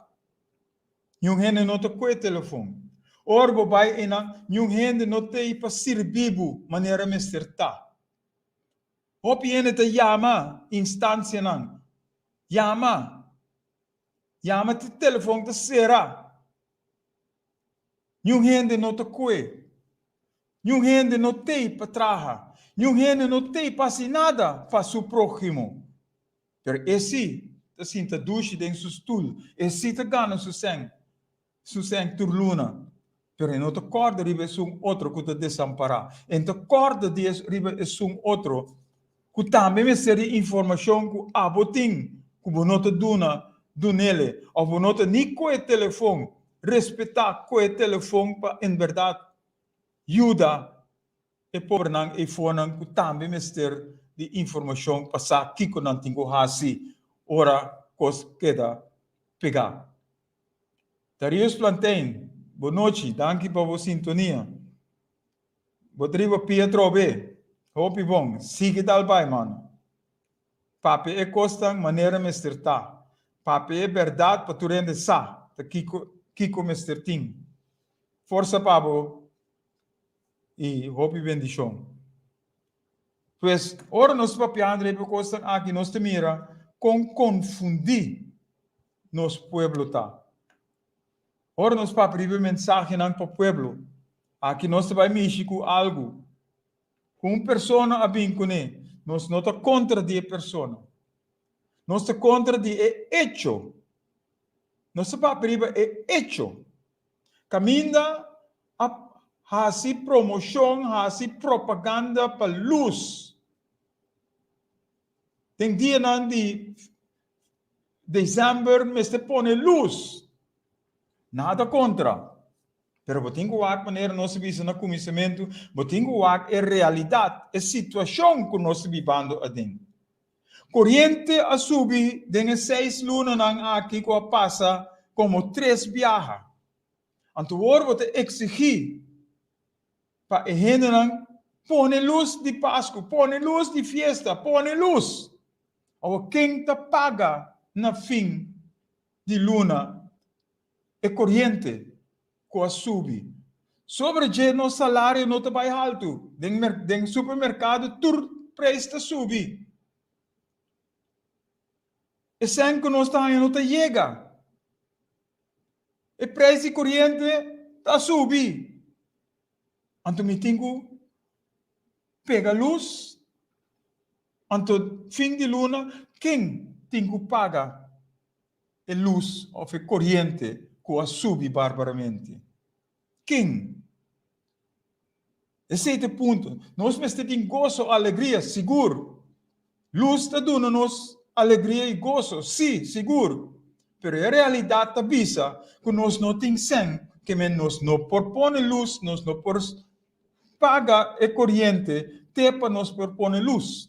niun hende no ta koe telefon. Ora bo bai einan, niun hende no t'ei pa sirbi bo manera mester ta. Hopi hende ta yama instansianan. Yama. Yama te telefon ta sera. Niun hende no ta kue. Niun hende no tei pa traha. Niun hende no tei pa hasi nada pa su próhimo. Pero e si ta sinta dushi den su stul. E si ta gana su sèn. Su sèn tur luna, pero e no ta kòrda riba esun otro ku ta desampará. E no ta kòrda di riba esun otro ku tambe mester di informashon ku abo tin ku bo no ta duna dunele òf bo no ta ni kohe telefon, respetá kohe telefon pa en bèrdat yuda e pobernan eifonan ku tambe mester di informashon pa sa kiko nan tin ku hasi ora kos keda pegá. Darius Plantein, bo nochi, danki pa bo sintonia. Bo ta riba pia atrobe, hopi bon, sigui dal bai mano. Papia e kosnan manera mester ta, papia e bèrdat pa tur hende sa ta kiko kiko mester tin. Forsa pa bo i hopi bendishon. Pues, ora nos papiando riba e kosnan aki nos ta mira kon konfundí nos pueblo ta. Ora nos papia riba e mensahenan pa pueblo, aki nos ta bai mishi ku algu ku un persona a bin kuné. Nos no ta kontra di e persona. Nos ta kontra di e echo. Nos ta papia riba e echo. Kaminda a hasi promoshon, hasi propaganda pa lus. Den dianan di December mester pone lus. Nada kontra. Pero bo tin ku wak manera nos a bisa na kuminsamentu, bo tin ku wak e realidat, e situashon ku nos ta bibando aden. Koriente a subi den e seis lunanan aki ku a pasa komo tres biaha. Anto awor bo ta eksigí pa e hendenan pone lus di Pasku, pone lus di fiesta, pone lus. Awor ken ta paga na fin di luna e koriente ku a subi? Sobre dje nos salario no ta bai haltu. Den den supermerkado tur preis ta subi. E sèn ku nos ta haña no ta yega. E preis di koriente ta subi. Anto mi tin ku pega lus. Anto fin di luna ken tin ku paga e lus of e koriente ku a subi barbaramente? Ken? Esei ta e punto. Nos mester tin goso, alegria, sigur. Lus ta duna nos alegria i goso, sí, sigur. Pero e realidat ta bisa ku nos no tin sèn, ke men nos no por pone lus, nos no por paga e koriente te pa nos por pone lus.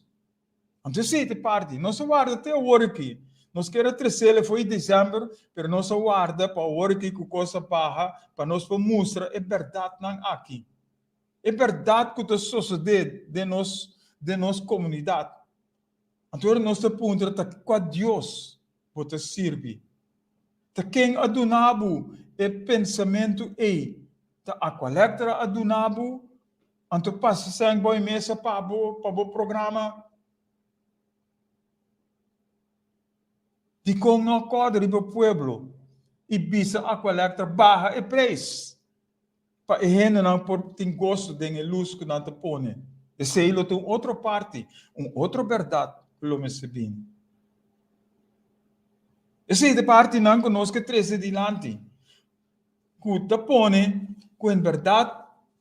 Anto esei ta e parti. Nos a warda te awor aki. Nos kier a tresel e fo'i desèmber, pero nos a warda pa awor aki ku kos a baha pa nos por mustra e bèrdatnan aki. E bèrdat ku ta sosodé den nos den nos komunidat. Anto ora nos ta puntra ta kua Dios bo ta sirbi? Ta ken a duna bo e pensamentu ei? Ta Aqualectra a duna bo? Anto pasa sèn bo e mesa pa bo pa bo programa. Dikon no a kòrda riba pueblo i bisa Aqualectra baha e preis pa e hendenan por tin goso den e lus ku nan ta pone? Esei lo ta un otro parti, un otro bèrdat ku lo mester bini. Esei ta e partinan ku nos ke trese dilanti. Ku ta pone ku en bèrdat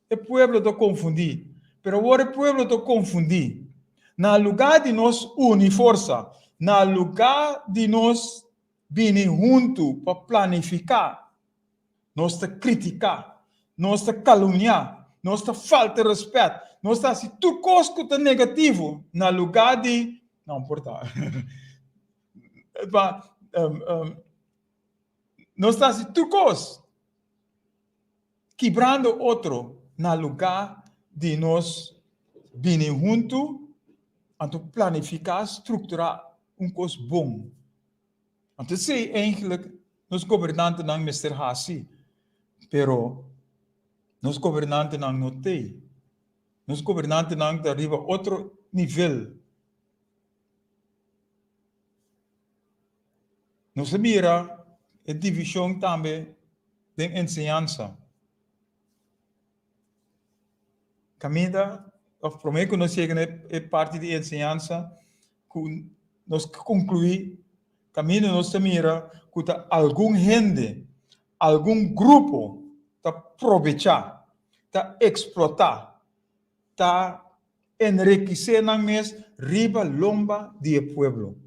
e pueblo ta konfundí. Pero awor e pueblo ta konfundí. Na lugá di nos uni forsa, na lugá di nos bini huntu pa planifiká, nos ta kritiká, nos ta kalumniá, nos ta falta rèspèt, nos ta hasi tur kos ku ta negativo na lugá di, no por ta, pa Nos ta hasi tur kos, kibrando otro na lugá di nos bini huntu anto planifiká, strukturá un kos bon. Anto esei eigentlik nos gobernantenan mester hasi, pero nos gobernantenan no t'ei. Nos gobernantenan ta riba otro nivel. Nos a mira e divishon tambe den enseñansa. Kaminda òf promé ku nos yega na e parti di enseñansa ku nos konkluí kaminda nos ta mira ku ta algun hende, algun grupo ta probechá, ta eksplotá, ta enrikisé nan mes riba lomba di e pueblo.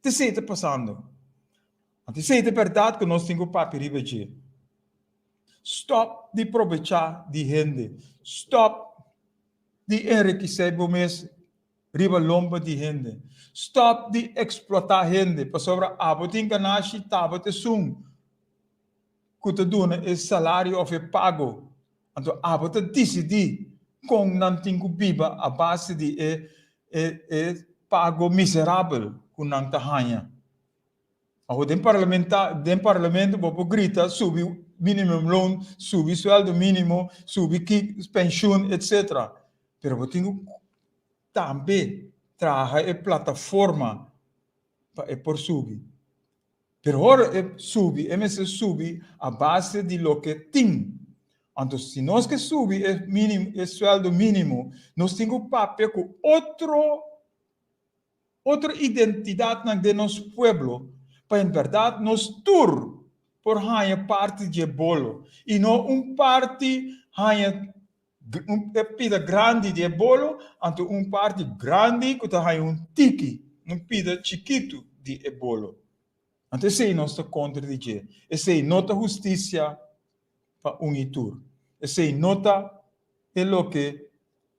Esei ta pasando. Anto esei ta bèrdat ku nos tin ku papia riba dje. Stòp di probechá di hende. Stòp di enrikisé bo mes riba lomba di hende. Stòp di eksplotá hende pasobra abo tin ganashi tabata esun ku ta duna e salario òf e pago. Anto abo ta disidí kon nan tin ku biba a base di e e e pago miserabel ku nan ta haña. Awo den parlamenta den parlamento bo por grita subi minimumloon, subi sueldo mínimo, subi ki penshun etcetera. Pero bo tin ku tambe traha e plataforma pa e por subi. Pero ora e subi, e mester subi a base di loke tin. Anto si nos ke subi e minim, e sueldo minimo, nos tin ku papia ku otro, otro identidatnan den nos pueblo pa en bèrdat nos tur por haña parti dje bolo i no un parti haña un e pida grandi di e bolo, anto un parti grandi ku ta haña un tiki, un pida chikitu di e bolo. Anto esei nos ta kontra di dje. Esei no ta hustisia pa un i tur. Esei no ta e loke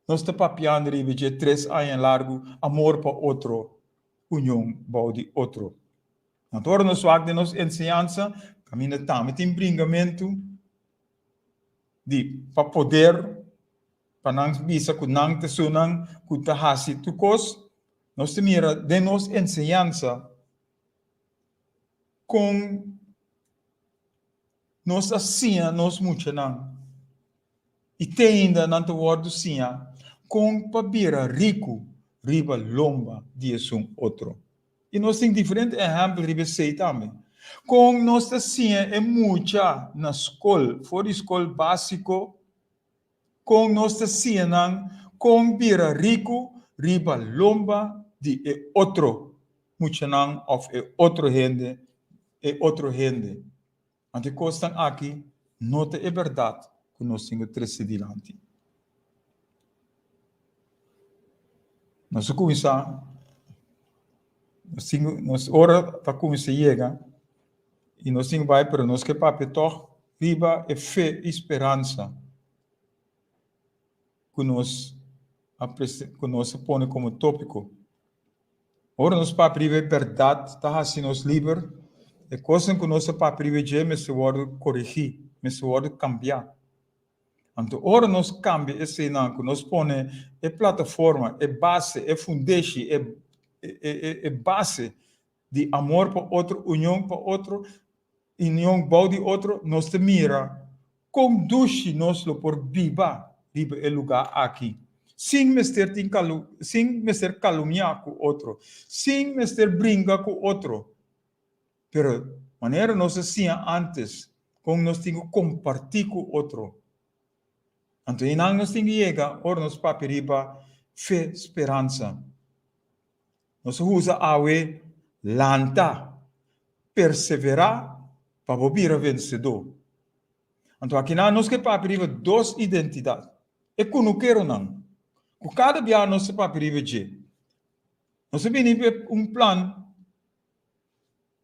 nos ta papiando riba dje tres aña largu, amor pa otro, union bou di otro. Anto ora nos wak den nos enseñansa, kaminda tambe tin bringamentu, di pa poder pa nan bisa ku nan ta esunnan ku ta hasi tur kos, nos ta mira den nos enseñansa kon nos a siña nos muchanan i te ainda nan ta wòrdu siña kon pa bira riku riba lomba di esun otro. I nos tin diferente ehèmpel riba esei tambe. Kon nos ta siña e mucha na skol, for di skol básiko, kon nos ta siña nan kon bira riku riba lomba di e otro muchanan òf e otro hende, e otro hende. Anto e kosnan aki no ta e bèrdat ku nos tin ku trese dilanti. Nos a kuminsá. Nos tin nos ora ta kuminsá yega i nos tin bai pero nos ke papia tòg riba e fe i speransa ku nos a ku nos a pone komo tópiko. Ora nos papia riba e bèrdat ta hasi nos liber, e kosnan ku nos a papia riba dje mester wòrdu korigí, mester wòrdu kambiá. Anto ora nos kambia eseinan ku nos pone e plataforma, e base, e fundeshi, e e base di amor pa otro, union pa otro, union bou di otro, nos ta mira kon dushi nos lo por biba riba e lugá aki, sin mester tin sin mester kalumniá ku otro, sin mester bringa ku otro. Pero manera nos a siña ántes, kon nos tin ku kompartí ku otro. Anto einan nos tin ku yega ora nos papia riba fe, speransa. Nos a usa awe lanta, perseverá pa bo bira vensedó. Anto akinan nos ke papia riba dos identidat, e kunukeronan, ku kada bia nos ta papia riba dje. Nos a bini un plan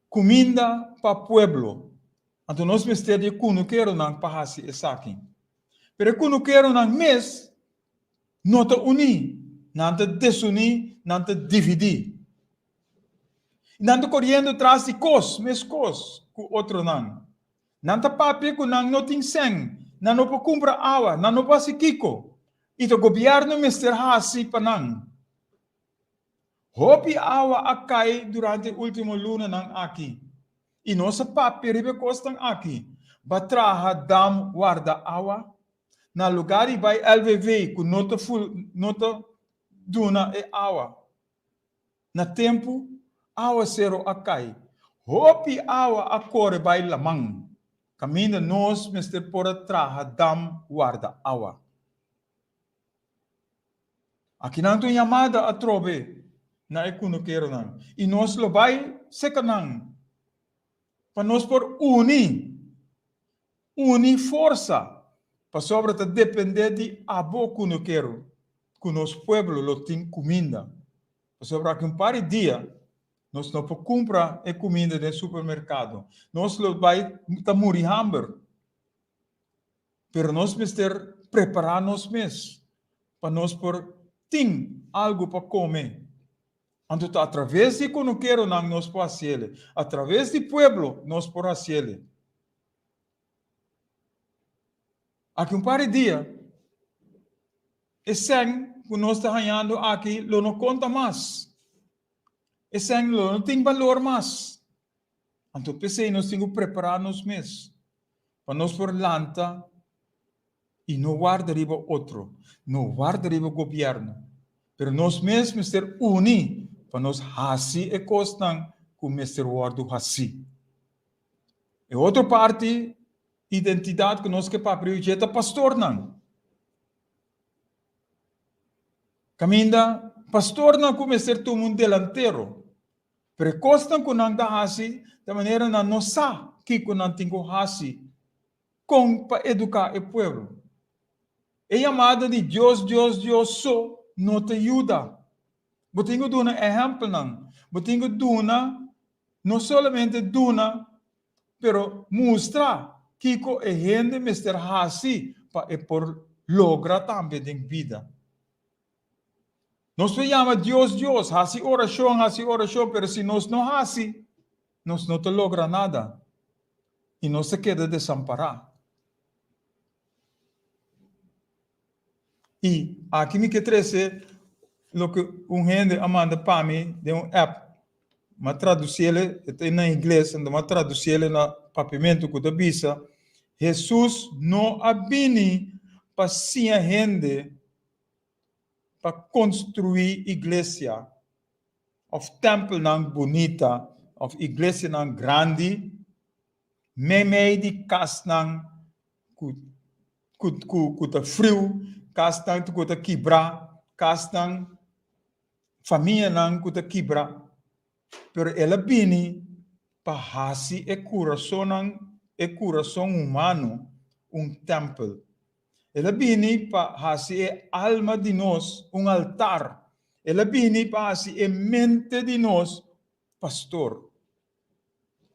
kuminda pa pueblo, anto nos mester di e kunukeronan pa hasi esaki. Pero e kunukeronan mes no ta uní, nan ta desuní, nan ta dividí. I nan ta koriendo tras di kos meskos ku otronan. Nan ta papia ku nan no tin sèn, nan no por kumpra awa, nan no por hasi kiko, i ta gobièrnu mester hasi pa nan. Hopi awa a kai durante e último lunanan aki, i nos a papia riba e kosnan aki. Ba traha dam warda awa? Na lugar di bai LVV ku no ta no ta duna e awa na tempu, awasero a kai. Hopi awa a kore bai laman, kaminda nos mester por a traha dam warda awa. Akinan ta un yamada atrobe na e kunukeronan, i nos lo bai seka nan pa nos por uni, uni forsa, pasobra ta dependé di abo kunukero ku nos pueblo lo tin kuminda. Pasobra aki un par di dia nos no por kumpra e kuminda den supermerkado, nos lo bai ta muri hamber. Pero nos mester prepará nos mes pa nos por tin algu pa kome. Anto ta atraves di kunukeronan nos por hasiele, atraves di pueblo nos por hasiele. Aki un par di dia, e sèn ku nos ta hañando aki lo no konta mas. E sèn lo no tin balor mas. Anto p'esei nos tin ku prepará nos mes pa nos por lanta i no warda riba otro, no warda riba gobièrnu, pero nos mes mester uni pa nos hasi e kosnan ku mester wòrdu hasí. E otro parti identidat ku nos ke papia riba dje ta pastornan. Kaminda pastornan ku mester tuma un delantero Pero e kosnan ku nan ta hasi ta manera nan no sa kiko nan tin ku hasi kon pa eduká e pueblo. E yamada di Dios, Dios, Dios so no ta yuda. Bo tin ku duna ehèmpelnan. Bo tin ku duna, no solamente duna, pero mustra kiko e hende mester hasi pa e por logra tambe den bida. Nos por yama Dios Dios, hasi orashon, hasi orashon, pero si nos no hasi, nos no ta logra nada i nos ta keda desampará. I aki mi ke trese loke un hende a manda pa mi den un app. M'a tradusiele, e ta na ingles, anto m'a tradusiele na papiamentu ku ta bisa, Hesus no a bini pa siña hende pa konstruí iglesia òf tèmpelnan bunita òf iglesianan grandi meimei di kasnan ku ku ku ku ta friu, kasnan ku ta kibrá, kasnan famianan ku ta kibrá. Pero el a bini pa hasi e kurasonnan e kurason humano un tèmpel. El a bini pa hasi e alma di nos un altar. El a bini pa hasi e mente di nos. pastor.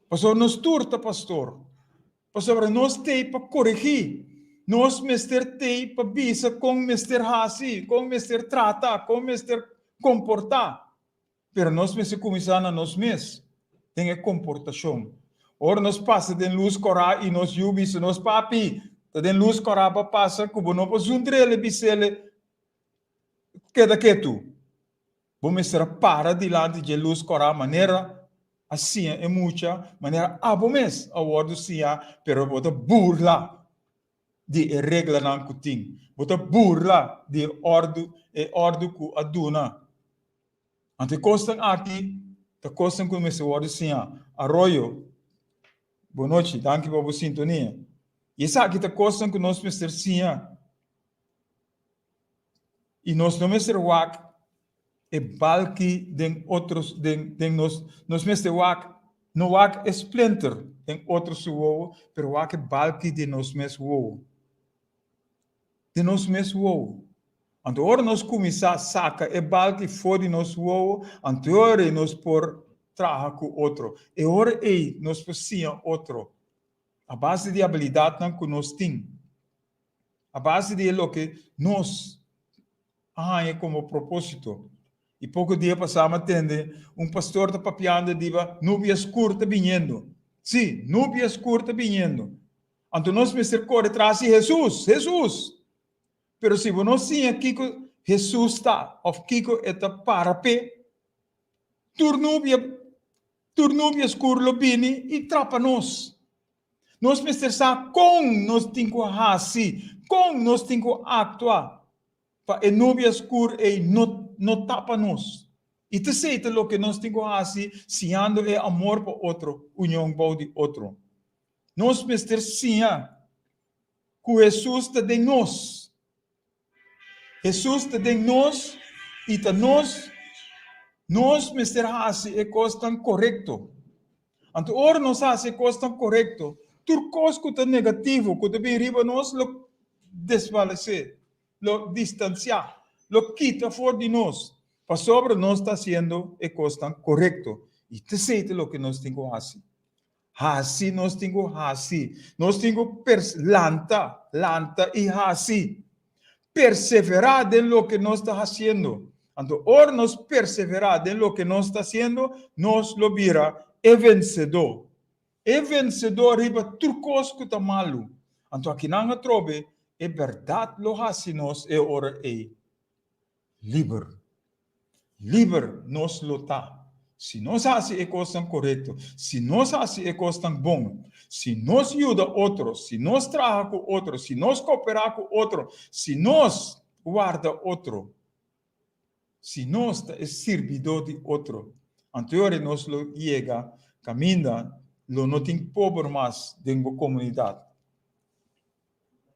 Pasobra nos tur ta pastor. Pasobra nos t'ei pa koregí. Nos mester t'ei pa bisa kon mester hasi, kon mester trata, kon mester komportá. Pero nos mester kuminsá na nos mes den e komportashon. Ora nos pasa den lus kòrá i nos yu bisa nos, Papi, ta den lus kòrá pa pasa ku bo no por zundr'el i bis'el keda ketu. Bo mester a para dilanti dje lus kòrá manera a siña e mucha, manera abo mes a wòrdu siñá, pero bo ta burla di e reglanan ku tin. Bo ta burla di e òrdu, e òrdu ku a duna. Anto e kosnan aki ta kosnan ku mester wòrdu siñá. Arroyo, bo nochi, danki pa bo sintonia. I esaki ta kosnan ku nos mester siña. I nos no mester wak e balki den otro den den nos nos mester wak no wak e splinter den otro su wowo pero wak e balki den nos mes wowo den nos mes wowo anto ora nos kuminsá saka e balki for di nos wowo anto e ora ei nos por traha ku otro e ora ei nos por siña otro a base di abilidatnan ku nos tin. A base di e loke nos a haña komo propósito. I poko dia pasá mi a tende un pastor ta papiando diba nubia skur ta biniendo. Sí, nubia skur ta biniendo. Anto nos mester kore tras di Hesus! Hesus! Pero si bo no siña kiko Hesus ta òf kiko e ta para p'e, tur nubia, tur nubia skur lo bini i trapa nos. Nos mester sa kon nos tin ku hasi, kon nos tin ku aktua pa e nubia skur ei no no tapa nos. I ta esei ta loke nos tin ku hasi siñando e amor pa otro, union bou di otro. Nos mester siña ku Hesus ta den nos. Hesus ta den nos i ta nos nos mester hasi e kosnan korekto. Anto ora nos hasi e kosnan korekto, tur kos ku ta negativo ku ta bin riba nos lo desvalesé, lo distansiá, lo kita for di nos, pasobra nos ta hasiendo e kosnan korekto. I ta esei ta loke nos tin ku hasi. Hasi nos tin ku hasi. Nos tin ku pers lanta, lanta i hasi. Perseverá den loke nos ta hasiendo. Anto ora nos perseverá den loke nos ta hasiendo, nos lo bira e vensedó. E vensedó riba tur kos ku ta malu. Anto akinan atrobe e bèrdat lo hasi nos e ora ei liber. Liber nos lo ta si nos hasi e kosnan korekto, si nos hasi e kosnan bon, si nos yuda otro, si nos traha ku otro, si nos koperá ku otro, si nos warda otro, si nos ta e sirbidó di otro. Anto e ora nos lo yega kaminda lo no tin pober mas den bo komunidat.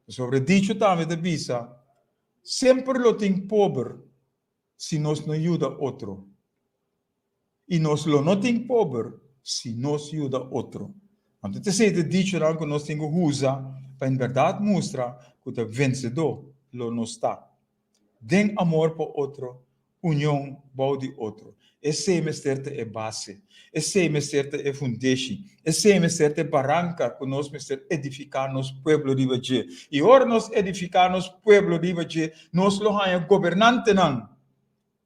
Pasobra e dicho tambe ta bisa, Semper lo tin pober si nos no yuda otro, i nos lo no tin pober si nos yuda otro. Anto ta esei ta dichonan ku nos tin ku usa pa en bèrdat mustra ku ta vensedó lo nos ta. Den amor pa otro, union bou di otro. Esei mester ta e base, esei mester ta e fundeshi, esei mester ta e baranka ku nos mester edifiká nos pueblo riba dje. I ora nos edifiká nos pueblo riba dje, nos lo haña gobernantenan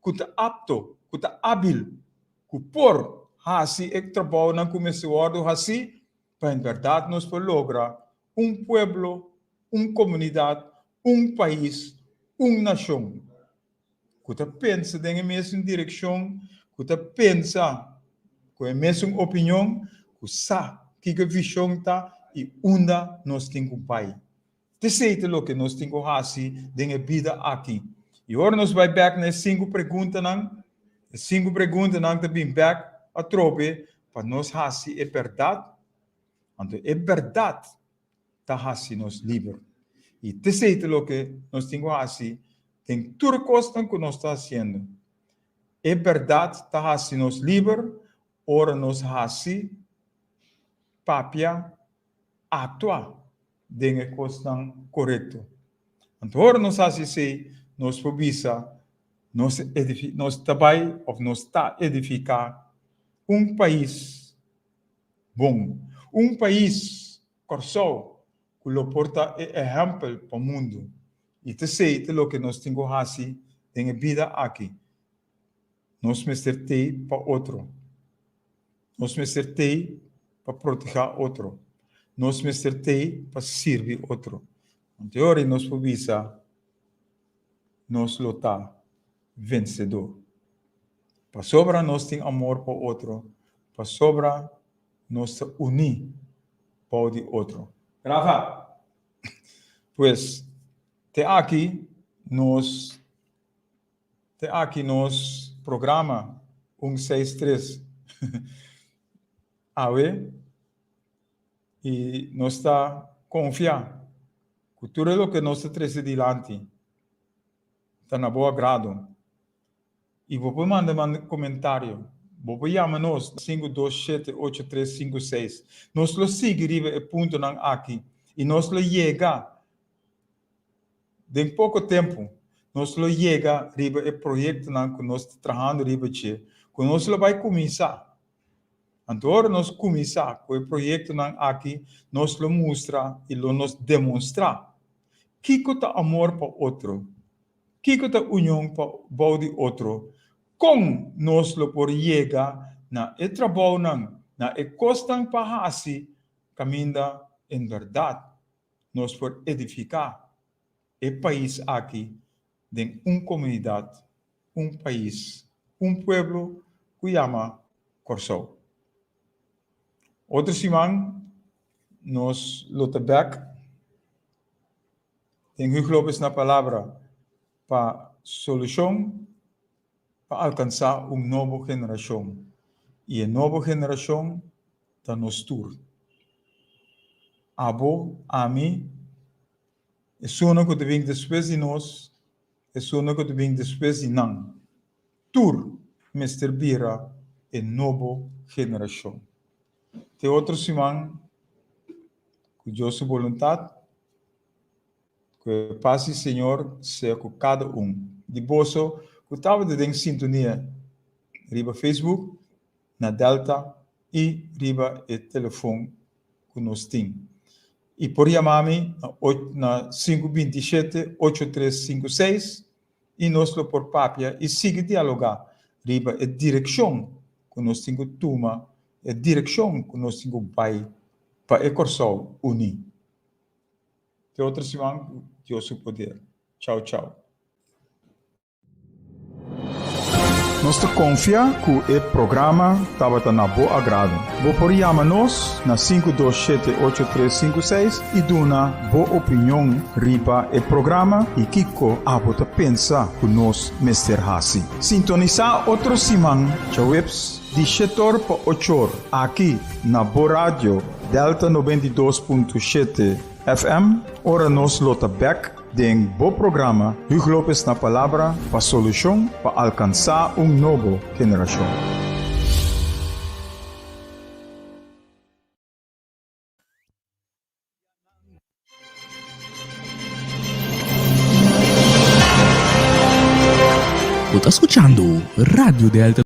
ku ta apto, ku ta ábil, ku por hasi e trabounan ku mester wòrdu hasí pa en bèrdat nos por logra un pueblo, un komunidat, un pais, un nashon. ku ta pensa den e mesun direkshon, ku ta pensa ku e mesun opinion, ku sa kiko e vishon ta i unda nos tin ku bai. T'esei ta loke nos tin ku hasi den e bida aki. I ora nos bai bèk na e sinku preguntanan, e sinku preguntanan ta bin bèk atrobe pa nos hasi e bèrdat. Anto e bèrdat ta hasi nos liber. I t'esei ta loke nos tin ku hasi den tur kosnan ku nos ta hasiendo. E bèrdat ta hasi nos liber ora nos hasi, papia, aktua den e kosnan korekto. Anto ora nos hasi esei, nos por bisa nos nos ta bai òf nos ta edifiká. Un pais bon, un pais, Kòrsou, ku lo por ta e ehèmpel pa mundu. I ta esei ta loke nos tin ku hasi den e bida aki. Nos mester tei pa otro. Nos mester tei pa protehá otro. Nos mester tei pa sirbi otro. Anto e ora ei nos por bisa, Nos lo ta vensedó. Pasobra nos tin amor pa otro, pasobra nos ta uní bou di otro. Rafa! Pues, te aki nos te aki nos programa un seis tres awe i nos ta konfia ku tur e loke nos ta trese dilanti ta na bo agrado. I bo por manda man komentario. Bo por yama nos na 5278356. Nos lo sigui riba e puntonan aki i nos lo yega den poko tempu nos lo yega riba e proyektonan ku nos ta trahando riba dje ku nos lo bai kuminsá. Anto ora nos kuminsá ku e proyektonan aki nos lo mustra i lo nos demonstrá kiko ta amor pa otro. Kiko ta union pa bou di otro? Kon nos lo por yega na e trabounan, na e kosnan pa hasi kaminda en bèrdat nos por edifiká e pais aki den un komunidat, un pais, un pueblo ku yama Kòrsou? Otro siman nos lo ta bèk. Den Hugo Lopez na palabra pa solushon pa alkansá un nobo generashon i e nobo generashon ta nos tur. Abo, ami, esunnan ku ta bin despues di nos, esunnan ku ta bin despues di nan. Tur mester bira e nobo generashon. Te otro siman ku Dios su boluntat. Ku e pas di Señor sea ku kada un di boso ku tabata den sintonia riba Facebook, na Delta i riba e telefon ku nos tin. I por yama mi na na 527 8356 i nos lo por papia i sigui dialogá riba e direkshon ku nos tin ku tuma, e direkshon ku nos tin ku bai pa e Kòrsou uní. Te otro siman ku Dios su poder. Chao chao. Nos ta konfia ku e programa tabata na bo agrado. Bo por yama nos na 527 8356 i duna bo opinion riba e programa i kiko abo ta pensa ku nos mester hasi. Sintonisá otro siman djaweps di shetor pa ochor aki na bo radio Delta 92.7 FM, ora nos lo ta bek den bo programa Hugo Lopez na Palabra pa solucion pa alcansa un nobo generacion. Bo ta scuchando Radio Delta.